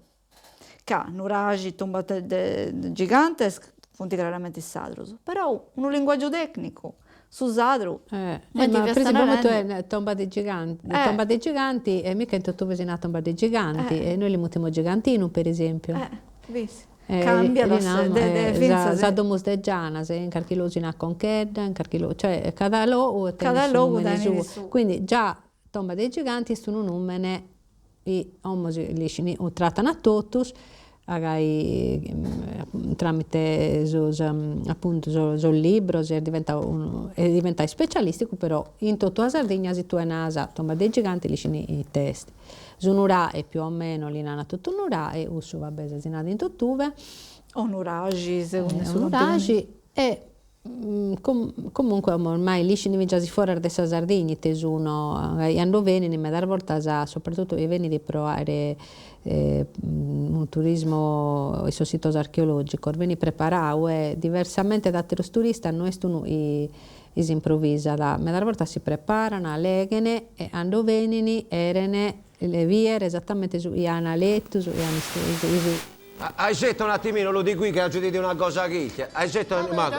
ca nuraxi tumbas de de gigantes funt craramenti sadrus però unu linguaggiu tecnicu su sadru Eh, ma per esempio tue tomba dei giganti, eh. tomba dei giganti e mica in totue si narat tomba dei giganti eh. e noi li mutimus gigantinu per esempio. Eh, bisi. Eh, Cambiat de, de, finzas sa domus de gianas in carchi logu si narat conchedda, in carchi logu, cioè cada logu tenet su numene suo. Quindi già tomba dei giganti est unu numene chi como si l'ischin o tratan a totus, agai tramite sos appuntu sos libros est diventadu unu est diventadu ispecialisticu però in totu sa Sardigna si tue nas tomba dei giganti l'ischin ite est. Su nurà più o meno li nana totu nurà e cussu va bè si narat in totue. O nuraxi segundu su nuraxi e Comunque ormai l'ischint fintzas foras de sa Sardigna ite sun, cando benint medas bortas, soprattutto chie benit pro àere unu turismu in sos sitos archeologicos, benit preparadu e diversamente da ateros turistas no est unu chi s'improvisat, medas bortas si preparan, leghen e cando benint cheren biere esattamente su chi an letu, su chi an Aisetta un attimino, lo di qui che aggiu di una cosa chicchia. Aisetta un problemi.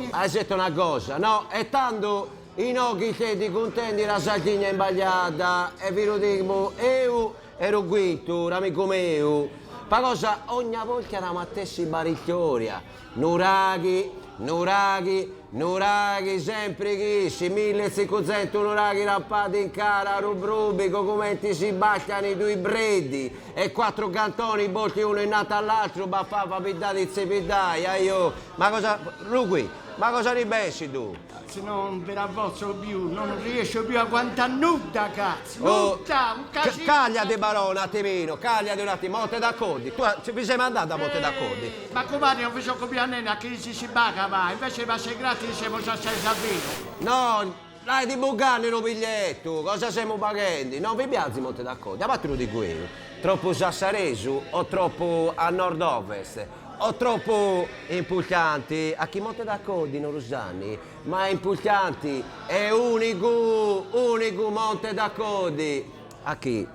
Aisetta una cosa, no? E tandu inoghe ite cuntendi la Sardigna imbagliada e vi lu dimu eu e Ruguitu, l'amigu meu. Pa cosa ogna bolta la matessi baristoria. Nuraghi, nuraghi, nuraghi sempri chissi, milletzincuzentu nuraghi rampati in cara a ru prubicu cumenti si bastiani dui breddi e quattru cantoni posti unu innanti all'altru baffafa piddadi tzipiddai, aiò, ma cosa, Rugui, ma cosa ni pensi tu? Cazzo, non ve la posso più, non riesco più a aguantare nudda, cazzo, oh, nudda, un casino. Cagliati però un attimino, cagliati un attimo, Monte d'Accoddi, tu vi sei mandato a Monte d'Accoddi? Eh, ma comare non vi so copiare nemmeno a chi si paga, va, invece va sei gratis siamo già senza vino. No, l'hai di bucare lo biglietto, cosa stiamo pagando? Non vi piace Monte d'Accoddi, a parte lo dico io, troppo sassaresu o troppo a nord-ovest? O troppu impultanti, a chi Monte d'Accoddi no lu sanni, ma è impultanti, è unicu, unicu Monte d'Accoddi, a chi,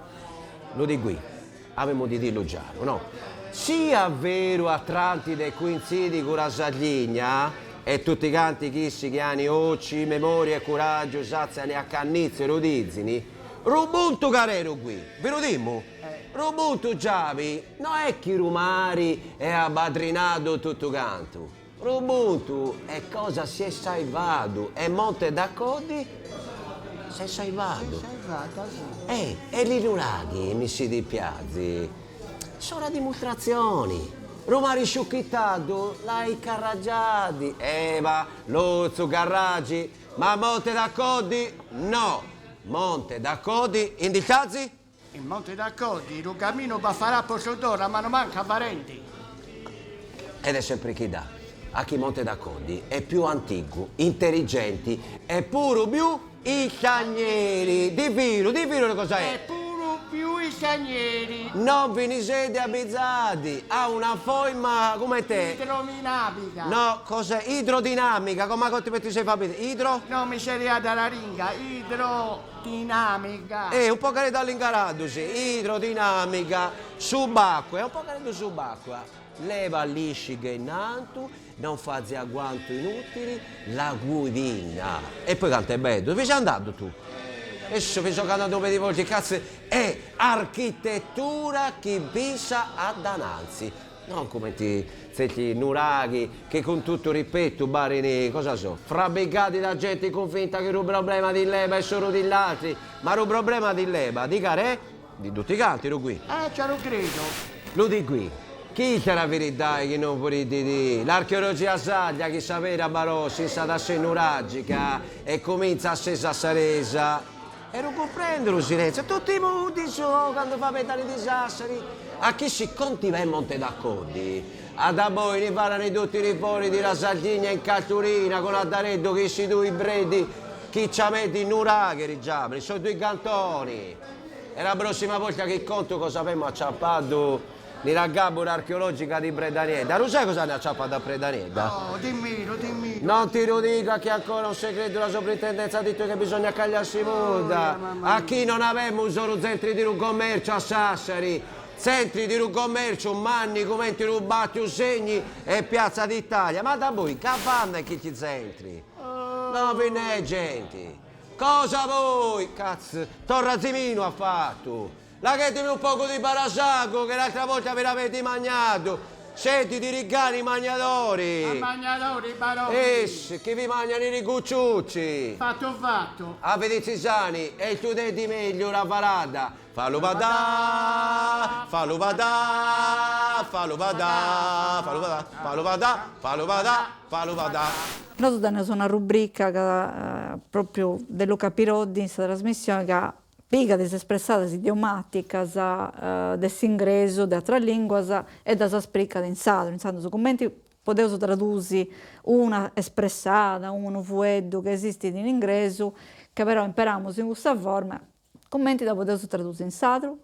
lu di qui, avemu di dillu giaru, no? Sia veru Atlantide coinzidi cu la Sardigna e tutti canti chissi chi ani occi, memoria e curaggiu s'azzani a cannizzu e lu dizini, ru puntu careru qui, vi lu dimmu? Ru puntu giavi no è chi ru mari è abbadrinadu tuttu cantu. Ru puntu è cosa si è saivadu e Monte d'Accoddi s'è saivadu. Eh, e li nuraghi, mi si dipiazi, sono una dimostrazioni. Ru mari sciucchittadu l'hai carraggiadi, eh ma, Lutzu, carraggi. Ma Monte d'Accoddi no! Monte d'Accoddi indicazi? In Monte d'Accoddi lu caminu pa farà Possodoro a mano manca farendi. Ed est sempri chi dà a chi Monte d'Accoddi est più antigu, intelligenti e puru più istagneri. Di viru, di viru cosa è? E puru più istagneri. Non vi ni sedi abizadi a una forma comente. Idrominamica. No, cos'è? Idrodinamica, come ti sei fa bidere? Idro? No, mi sei riata la ringa, idro. Dinamica. E un pocareddu allingaradu si, idrodinamica, subacquea, un pocareddu subacquea. Leva lisciga in antu, non fazi agguantu inutili, la guidina. E poi cantu est bellu, bi ses andadu tu? Essu, bi so andadu meda bortas, cazzu, è architettura chi pisa a dananzi. Non cumenti tzerti nuraghi chi cun tuttu ripetu parin, cosa so, frabicati da genti cunvinta chi ru problema di l'eba è solu di l'atri, ma ru problema di l'eba di car'è? Di tutti canti ru qui. Eh, ce lu credo. Lu di qui. Chista è la verità chi non voliti di. L'archeologia sarda chi s'aberit a Barò s'insat a sa nuragica e cumintzat a sa sassaresa. E lu cumprendo lu silenzio, tutti muti so cando faveddan di Sassari. A chi si conti pe Monte d'Accoddi, a daboi ni farani tutti li fori di la Sardigna in cartulina con Addareddu chi si dui bredi chi ciamedi nuraghe rigiamini, so dui cantoni. E la prossima volta chi conto cosa avemmo acciappadu Ni la gabura archeologica di Predaniedda. Lu sai cosa hanno acciappato a Predaniedda? No, dimmilo, dimmilo. Non ti lo dico a chi ancora un segreto la soprintendenza ha detto che bisogna cagliarsi muda. A chi non avemmo solo centri di un commercio a Sassari. Centri di un commercio, manni, cumenti rubati, usegni e Piazza d'Italia. Ma da voi, cavanna chi ti centri? No, vi ne gente. Cosa vuoi? Cazzo, Torra Zimino ha fatto. Laghetemi un poco di parasago che l'altra volta ve l'avete mangiato. Senti di rigani mangiatori. A mangiatori, baroni. Es, che vi mangiano i rigucciucci. Fatto fatto. A vedete sani e tu di meglio la parata. Fallo vadà, fallo vadà, fallo vadà, fallo vadà, fallo vadà, fallo vadà, fallo vadà. Nosu teneus una rubrica ca propriu de Luca Piroddi in sa trasmissioni ca Pigat is espressadas idiomàticas de s'ingresu, de atras lìnguas e ddas spricat in sardu, intzandus cumenti podeus tradusi una espressada, unu fueddu ca esistit in ingresu, ca però imperamus in custa forma, cumenti dda podeus tradusi in sardu?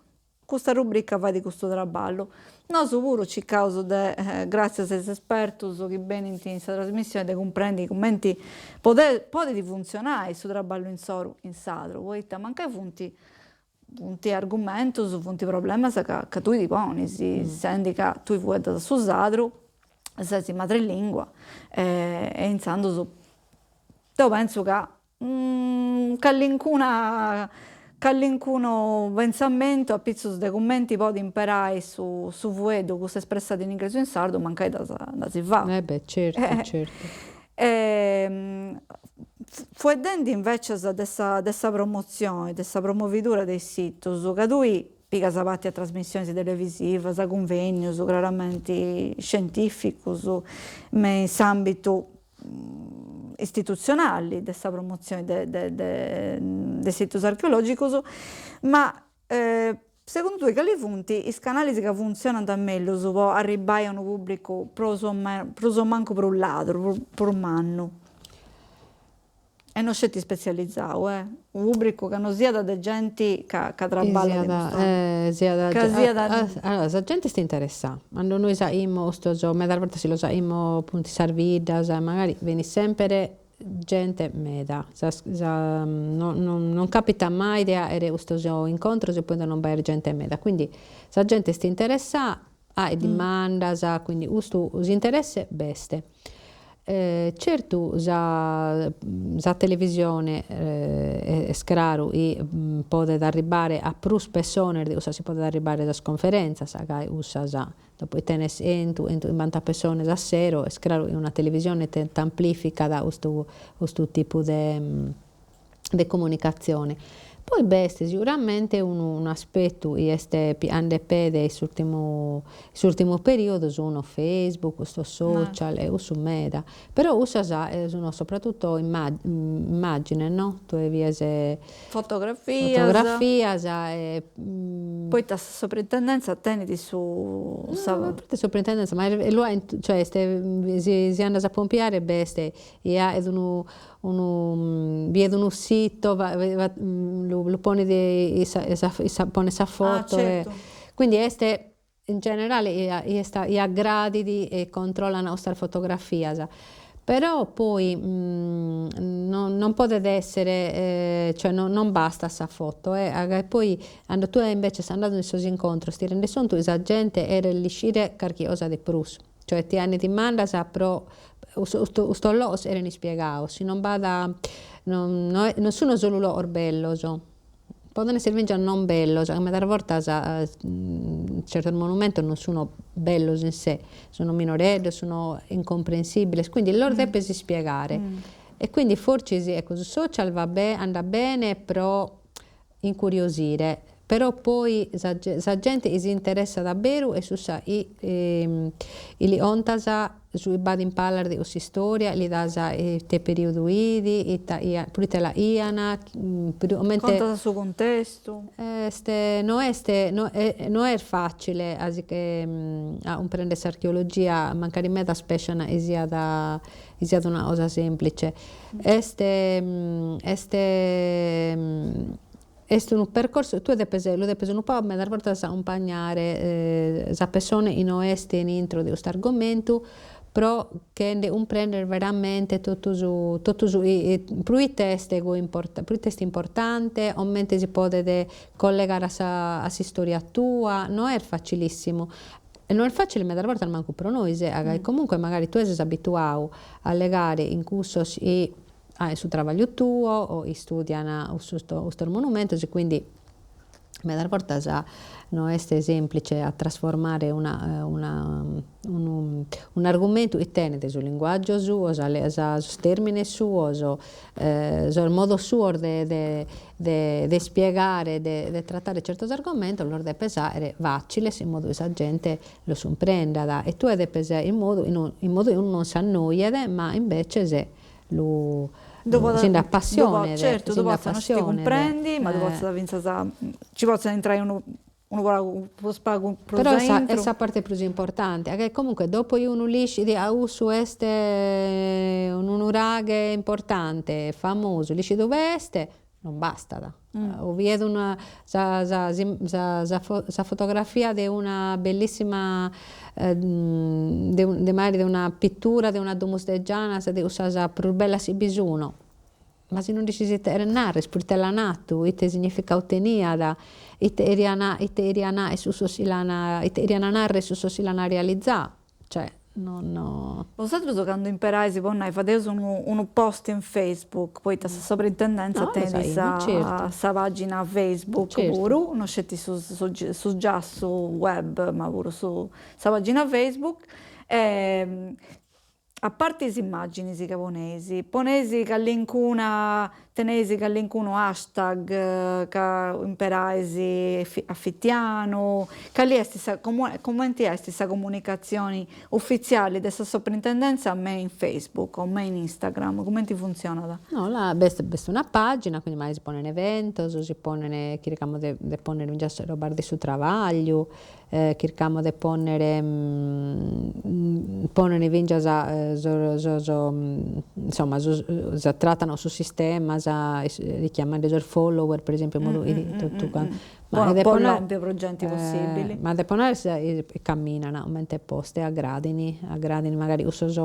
Custa rubrica fait custu traballu. Nosu puru circaus de, gràtzias a is espertus chi benint in sa trasmissioni, de cumprendi cumenti podit funtzionai su traballu insoru in sardu, poita mancai funt funt argumentus, funt problemas ca ca tui ti ponis, sendi ca tui fueddas su sardu, ses madrelingua e intzandus deu pentzu ca Callincuna callincunu pentzamentu apitzus de cumenti podi imperai su su fueddu custa espressada in ingresu in sardu mancai ddas ddas fatu. Eh beh certu certu. E fueddendi invecias de sa de sa promotzioni de sa promovidura de is situs ca tui pigas parti a trasmissionis televisivas, cunvegnus craramenti scientificus me in s'ambitu istitutzionali de sa promotzioni de de de situs archeologicus, ma segundu tui cali funt is canalis ca funtzionant mellus po arribbai a unu pubblicu prus o prus o mancu prus ladru, prus mannu? E no sceti spetzializau, eh. Unu pubbricu ca no siat de genti ca ca traballat in custu Siat ca siat Allora, sa gente est interessada, cando nois aimus custos, medas bortas si los aimus appuntu in sas biddas, magari benit sempre gente meda, sa sa non non capitat mai de aere custos incontros e poi de non b'aer gente meda, quindi sa gente est interessada, aet dimandas, quindi custu s'interesse b'est. Certu sa sa televisione est craru chi podet arribbare a prus pessones de cussas chi podet arribbare sas conferentzas, ca cussas dopo tenes chentu, chentuchimbanta pessones a sero, est craru chi una televisione t'amplificat custu custu tipu de de comunicatzione. Poi b'est siguramente unu unu aspetu chi est pighende pede in s'urtimu in s'urtimu periodu sun Facebook, custos social e cussu meda, però cussas sun soprattutto immagines no, tue bies Fotografias. Fotografias e. Poita sa soprintendenza tenit su. No, a parte soprintendenza, ma lu aint, cioè est si si andas a pompiare b'est ja est unu unu biet unu sito lu lu ponet issa issa ponet sa foto e quindi est in generale est i aggradit e controllan custas fotografias, però poi non non podet essere cioè non bastat sa foto e poi cando tue invece ses andadu in sos incontros ti rendes contu chi sa gente cheret l'iscire carchi cosa de prus, cioè ti 'enit dimandas pro custos logos cheren ispiegados, si non b'at non non sun solu logos bellos Poden esser finzas non bellos, ca medas bortas certos monumentos non sun bellos in sé, sun minoreddos, sun incomprensibiles, quindi los depes ispiegare e quindi fortzis, ecco, su social va be andat bene pro incuriosire, però poi sa sa gente chi si interessat a beru est cussa chi chi li contas su chi b'at in palas de cuss'istoria, li das ite periodu 'it, ita 'iat, proite la 'ian, comente. Contat su contestu. Est, no est, no est facile a si che a cumprender s'archeologia, mancari medas pescian chi siat chi siat una cosa semplice. Est est Est unu percorsu, tue depes, lu depes unu pagu medas bortas acumpagnare sa pessone chi no est in intro de custu argomentu pro che nde cumprender veramente totu su totu su chi proite est goi proite est importante, comente si podet collegare a sa a s'istoria tua, no est facilissimu e no est facile medas bortas mancu pro nois, ca comunque magari tue ses abituadu a allegare in cussos chi ah in su trabagliu tuo o istudian custos monumentos e quindi medas bortas no est semplice a trasformare una una unu un'argumentu chi tenet su linguaggiu suo, sos termines suos, sos modos suos de de de de ispiegare de de trattare certos argomentos, los depes aere faciles in modu chi sa gente los cumprendat e tue depes in modu in modu chi unu non s'annoiet ma imbeces lu si nd'apassionet, certu, ddu potzat non sceti cumprendi, ma ddu potzat fintzas, nci potzat intrai unu unu pagu prus pagu prus Però est sa parte prus importante, ca comunque dopo chi unu l'iscit ca cussu est unu nuraghe importante, famosu, l'iscit ue est, non bastat. O biet una sa sa sa sa fotografia de una bellissima de de magari de una pittura de una domus de janas de cussas prus bellas chi bi sun, ma si non dd'ischis ite cheret narrer, proite l'an 'atu, ite significadu teniat, ite cherian ite cherian cussos chi l'an ite cherian narrer cussos chi l'an realizadu, cioè non no. Bosatrus candu imperais po nai fadeus unu unu post in Facebook, poita sa soprintendenza tenit sa sa pagina Facebook puru, no sceti su su giassu web ma puru su sa pagina Facebook e A parti is immàginis ca poneis, poneis callincuna, teneis callincunu hashtag ca imperais a fitianu, cali est sa, cumenti est sa comunicatzioni ufitziali de sa Soprintendenza me in Facebook o me in Instagram, cumenti funtzionat? No, là b'est b'est una pagina, quindi magari si ponen eventos, si ponen, chircamus de de ponnere finzas robas de su trabagliu Chircamus de pònnere pònnere fintzas sos sos insomma sos si tratan sos sistemas richiamende sos follower per esempiu in modu chi totu cantu ma po lompi prus genti possibili. Ma depo narrer chi camminan comente post e aggradin aggradin magari cussos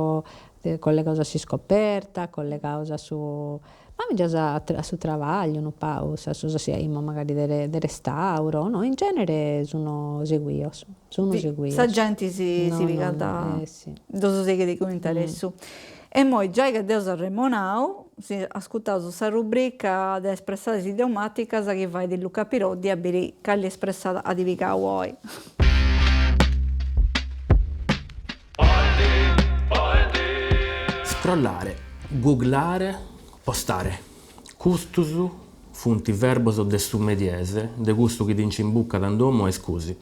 collegados a s'iscoperta collegados a su Ma fintzas a su trabagliu unu pagu, sa sos chi aimus magari de de restauro, no in genere sun seguios, sun seguios. Sa genti si si pigat, ddos sighit cun interessu. E immoi giai ca dd'eus arremonau, si ascurtaus sa rubrica de espressadas idiomaticas chi fait Luca Piroddi a biri cali espressada at pigau oi. Scrollare, googlare, postare. Custus Funt verbos de su mediese, de cussu chi ti nci imbucat in domu a iscusi.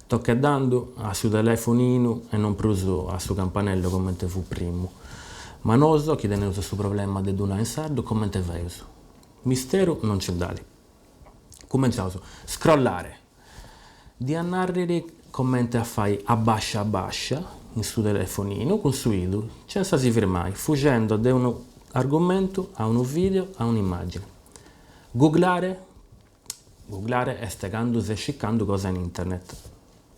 Tocheddando a su telefoninu e non prus a su campanello comente fut primu. Ma nosu chi teneus su problema de ddu nai in sardu comente faeus? Misteru non nci nd'at. Cumentzaus. Scrollare. Dia nàrriri comente a fai abascia abascia in su telefoninu cun su 'idu, senza si firmai, fuxendo de unu argumentu a unu video a un'immàgine. Googlare. Googlare est candu ses circandu cosa in internet.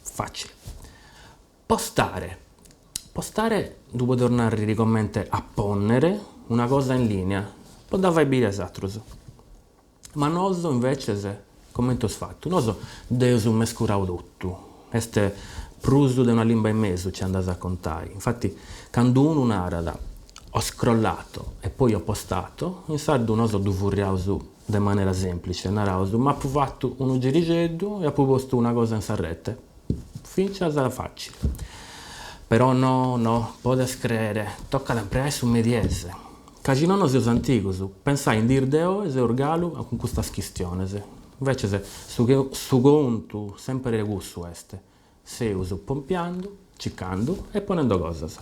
Facile. Postare. Postare ddu podeus nàrriri comente a pònnere una cosa in lìnia po dda fai biri a is atrus. Ma nosu inveces comente eus fatu? Nosu dd'eus mescurau totu. Est prus de una limba e mesu ci andas a contai. Infati candu unu narat ho scrollato e poi ho postato, in sardu nosu ddu furriaus de manera semplice, naraus m'apu fatu unu girixeddu e apu postu una cosa in sa rete. Fintzas facili. Però no, no, podes crere, tocat a impreai su mediese. Ca si nono seus antigus, pensai in diis de oi seus galu cun custas chistiones. Inveces su su contu sempere cussu est, seus pompiandu, circandu e ponendo cosas.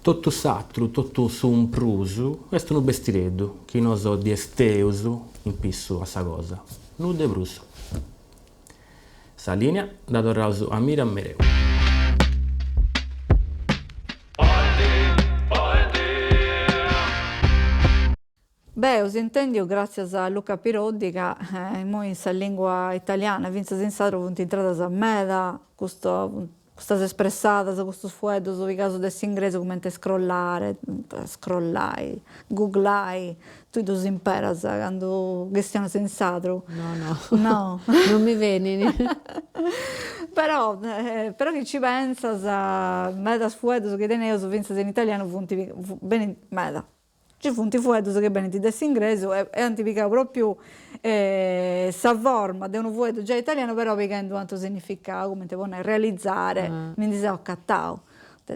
Totu s'atru, totu su in prus, est unu bestireddu chi nos ddi esteus in pissu a sa cosa. Nudda 'e prus. Sa linea dda torraus a Miriam Mereu. Beh, eus intendiu gratzias a Luca Piroddi ca immoi in sa lingua italiana, fintzas in sardu funt intradas meda custu custas espressadas, custus fueddus pigaus de s'ingresu cumenti scrollare, scrollai, googlai, tui ddus imperas candu chistionas in sardu? No no, no, non mi benint. Però però chi ci pentzas medas fueddus chi teneus fintzas in italianu funt benint meda Nci funt fueddus chi benint de s'ingresu e ant pigau propriu sa forma de unu fueddu giai italianu però pighendu u' atru significau, cumenti po nai realizare, mi ndi seu acatau,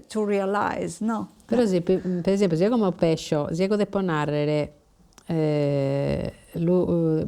to realize, no? Però si per esempiu si eo como pescio, si ego depo narrer lu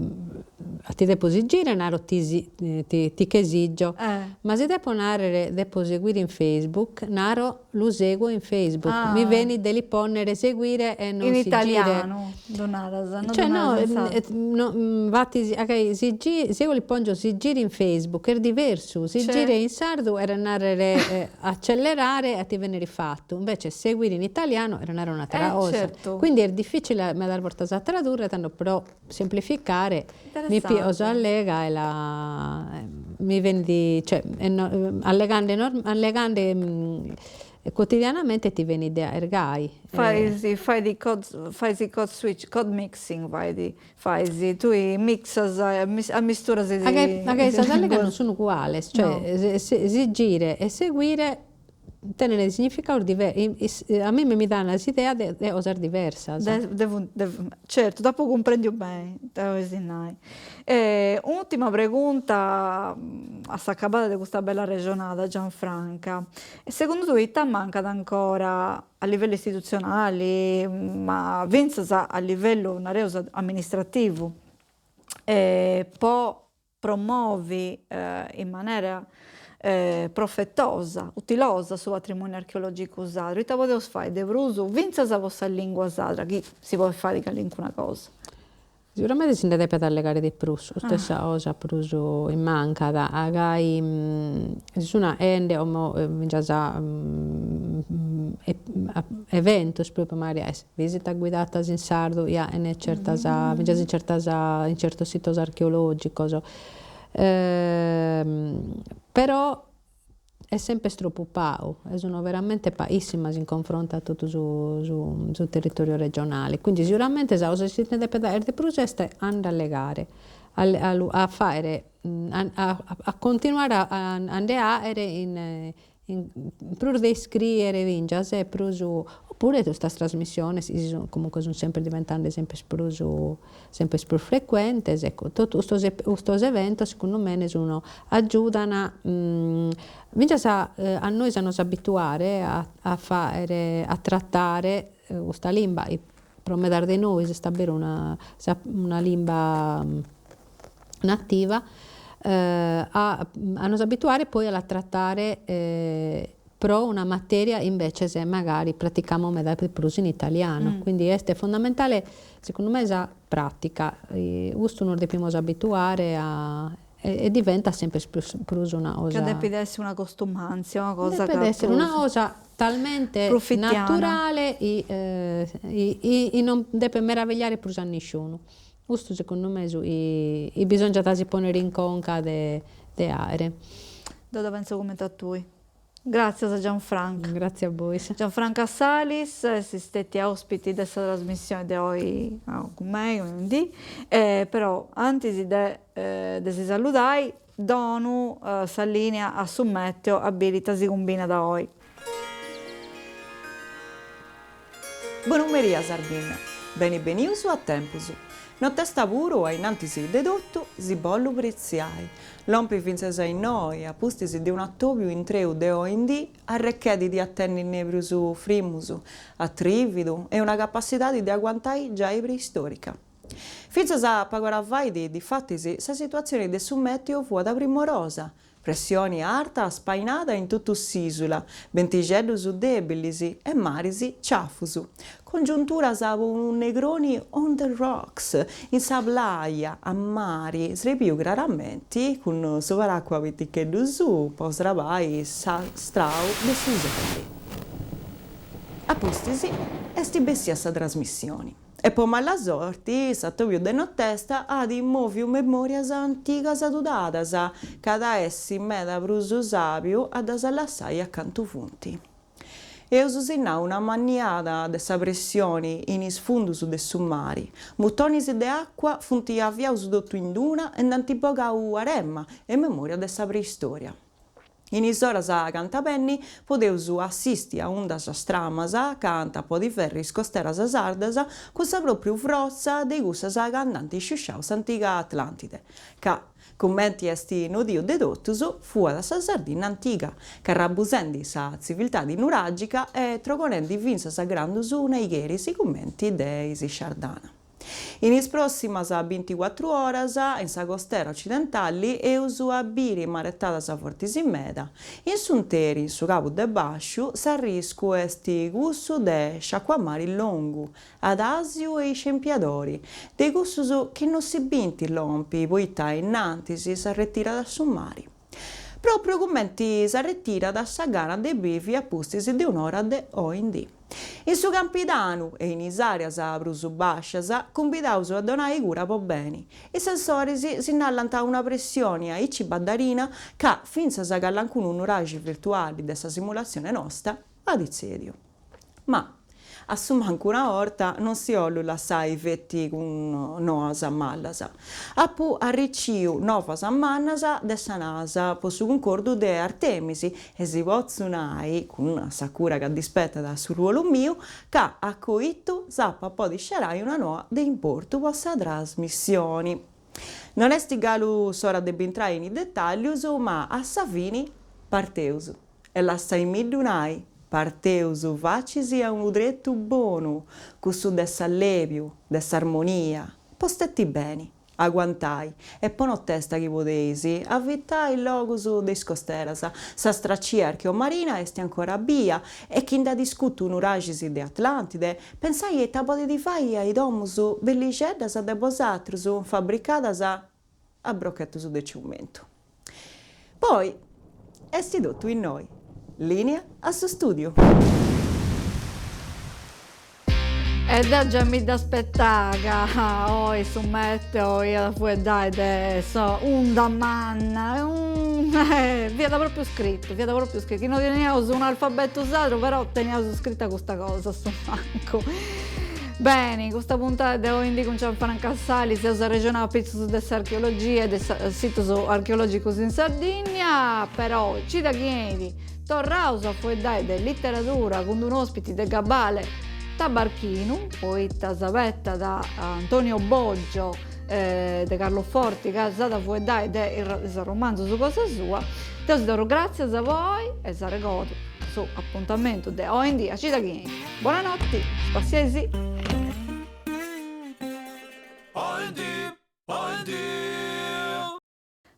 a ti depo sigire naro ti ti che sigio, ma si depo narrer depo seguire in Facebook naro Lu seguo in Facebook, mi benit de li ponnere seguire e non sigire. In italianu ddu naras, no ddu naras in sardu. No, infatis, si si ego li pongio sigire in Facebook est diversu, sigire in sardu cheret narrere accelerare a ti bennere fatu, invece seguire in italianu cheret narrere un'atera cosa. Quindi est difficile medas bortas a tradurre, tando pro semplificare mi pio s'allega e la mi benit, cioè allegande allegande quotidianamente ti benit de aer gai. Fais fait code fais code switch code mixing fait fais tui mixas ammisturas is Mancari sas allegas non sun uguales, cioè sigire e seguire Tenen significados diversos, a mimmi mi dan s'idea de cosas diversas. Certu, t'apu cumprendiu beni, ita 'olis nai. Un'ultima pregunta a s'acabada de custa bella arrexonada, Gianfranca. Segundu tui ita mancat ancora a livellu istitutzionali, ma fintzas a livellu, nareus, amministrativu, po promovi in manera profetosa, utilosa su patrimoniu archeologicu sardu, ita podeus fai de prus fintzas po sa lingua sarda, chi si podit fai calincuna cosa. Siguramente si nde depet allegare de prus, custa est sa cosa prus chi mancat, gai si sun aende como finzas eventos propriu magari Visitas guidatas in sardu ja in certas finzas in certas in certos sitos archeologicos però est sempre tropu pagu e sun veramente paissimas in confrontu a totu su su su territoriu regionale, quindi siguramente sa cosa chi si nde depet aer de prus est a nd'allegare a lu a faere a a continuare a nde aere in In prus de iscriere fingias e prus, oppure custas trasmissiones chi sun comunque sun sempre diventende sempre prus sempre prus frecuentes, ecco totu custos custos eventos segundu mene sun agiudan fingias a nois a nos abituare a a faere a tratare custa limba. pro medas de nois est aberu una una limba nativa, a a nos abituare poi a la trattare pro una materia imbetzes magari praticamos meda de prus in italianu, quindi est fondamentale segundu me sa pratica, custu nos depimus abituare a e diventat semper prus prus una cosa. Ca depit essi una costumantzia, una cosa ca Depet essere una cosa talmente naturale chi non depet meravigliare prus a nisciunu. Custu segundu me su chi bisongiat a si ponere in conca de de aere. Deu dda pentzu cumenti a tui. Gràtzias a Gianfranca. Gràtzias a bois. Gianfranca Salis est stètia òspiti de sa trasmissioni de oi cun mei, oindì, però antis de de si saludai donu sa linea a su meteo a biri ita si cumbinat oi. Bonu meria Sardinna, beni benius a tempus. Notesta puru a innantis de totu si bollu pretziai. Lompi fintzas a innoi, a pustis de un'atobiu intreu de oindì, arrechedit a tenni nebrius frimus, atrividu e una capassidadi de aguantai giai preistorica. Fintzas a pagu ora fait, difatis, sa situatzioni de su meteo fuat primorosa, Pressioni arta spainada in totu s'ìsula, bentixeddus dèbilis e maris ciafus. Congiunturas po unu Negroni on the rocks, in sa plàia, a mari, srebiu craramenti cun su paràcua piticheddu suu po srabai s'astrau de su soli. A pustis est bessia sa trasmissioni. E po mala sorti, s'atobiu de notesta at mòviu memòrias antigas tudadas, ca at a essi meda prus sàbiu a ddas lassai a cantu funt. Eus sinnau una manniada de sa pressioni in is fundus de su mari, mutonis de àcua funt aviaus totu in d'una e nd'ant bogau arema e memòria de sa preistòria. In is oras ch'ant a benni podeus assisti a undas stramas ca ant a podi ferri is costeras sardas cun sa pròpriu frotza de cussas ca nd'ant sciusciau s'antiga Atlantide, ca, cumenti est nodiu de totus, fuat sa Sardinna antiga, carrabusendi sa tziviltadi nuràgica e trogonendi fintzas grandus naigheris cumenti de is Shardana. In is pròssimas binticuatru oras, in sa costera ocidentali eus a biri maretadas fortis meda. In s'unteri, in su cabu de bàsciu, s'arriscu est cussu de sciacuamari longu, adàsiu e iscempiadori, de cussus chi no si bint lompi poita innantis s'arretirat su mari. Pròpriu cumenti s'arretirat sa gana de bivi a pustis de un'ora de oindì. In su Campidanu e in is àreas prus bàscias cumbidaus a donai cura po beni. Is sensoris sinnallant una pressioni aici baddarina ca fintzas calancunu nuraxi virtuali de sa simulatzione nosta at tzèdiu. Ma, a su mancu una 'orta non si 'ollu lassai feti cun noas mallas. Apu arriciu novas mannas de sa Nasa po su cuncordu de Artemis e si potzu nai, cun sa cura ca dd'ispetat a su ruolu miu, ca a coitu s'apu a podi scerai una noa de importu po sa trasmissioni. Non est galu s'ora de bintrai in is detàllius, ma a sa fini parteus. E lassaimiddu nai, parteus facis a unu tretu bonu, cussu de s'allèbiu, de s'armonia, po stetti beni, aguantai, e po notesta chi podeis, avitai logus de is costeras, sa stracia archeomarina est ancora bia e chi nd'at iscutu nuraxis de Atlantide, pensai ita podit fai a is domus bellixeddas de bosatrus fabricadas a brochetus de ciumentu. Poi est totu innoi. Linea a su studiu. E deu già mi dd'aspettà ca oi su meteo iat a fueddai de sa unda manna, fiat propriu scritu, fiat propriu scritu, chi no teniaus un'alfabetu sardu però teniaus scrita custa cosa a su mancu. Beni, custa puntada de Oindì cun Gianfranca Salis eus arrexonau apitzus de s'archeologia e de is situs archeologicus in Sardinnia, però cida chi 'enit torraus a fueddai de literadura cun d'unu ospiti de gabale tabarchinu, poita s'abetat Antonio Boggio de Carloforti ca s'at a fueddai de is romanzus cosa sua. Deu si torru gràtzias po oi e s'arregodu su apuntamentu de oindì a cida chi 'enit. Bonanotti, spassiaisì!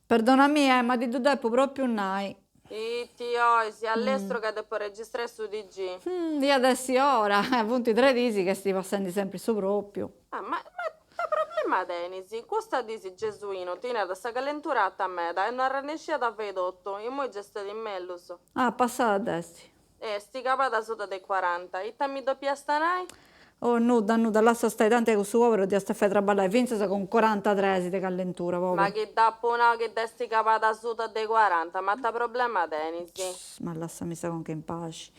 Perdonami eh, ma ti ddu depu propriu nai. Iti 'ois, a lestru ca depu registrai su TG. Iat essi ora, funt tre dis chi est passendi sempri su propriu. Ah, ma ma ita problema tenis? Custa dis Gesuinu teniat sa calentura ata meda e no arrennesciat a fai totu, imoi già stat mellus. Ah, passada dd'est. Est cabada asuta de cuaranta, ita mi dopiasta nai? Oh, nudda, nudda, lassa stai, tanti cussu poberu dd'iast a fai traballai fintzas cun corantatres de callentura, poberu. Ma chi t'apu nau chi dd'est cabada asuta de cuaranta, ma ita problema tenis? Ma lassami sa conca in paxi.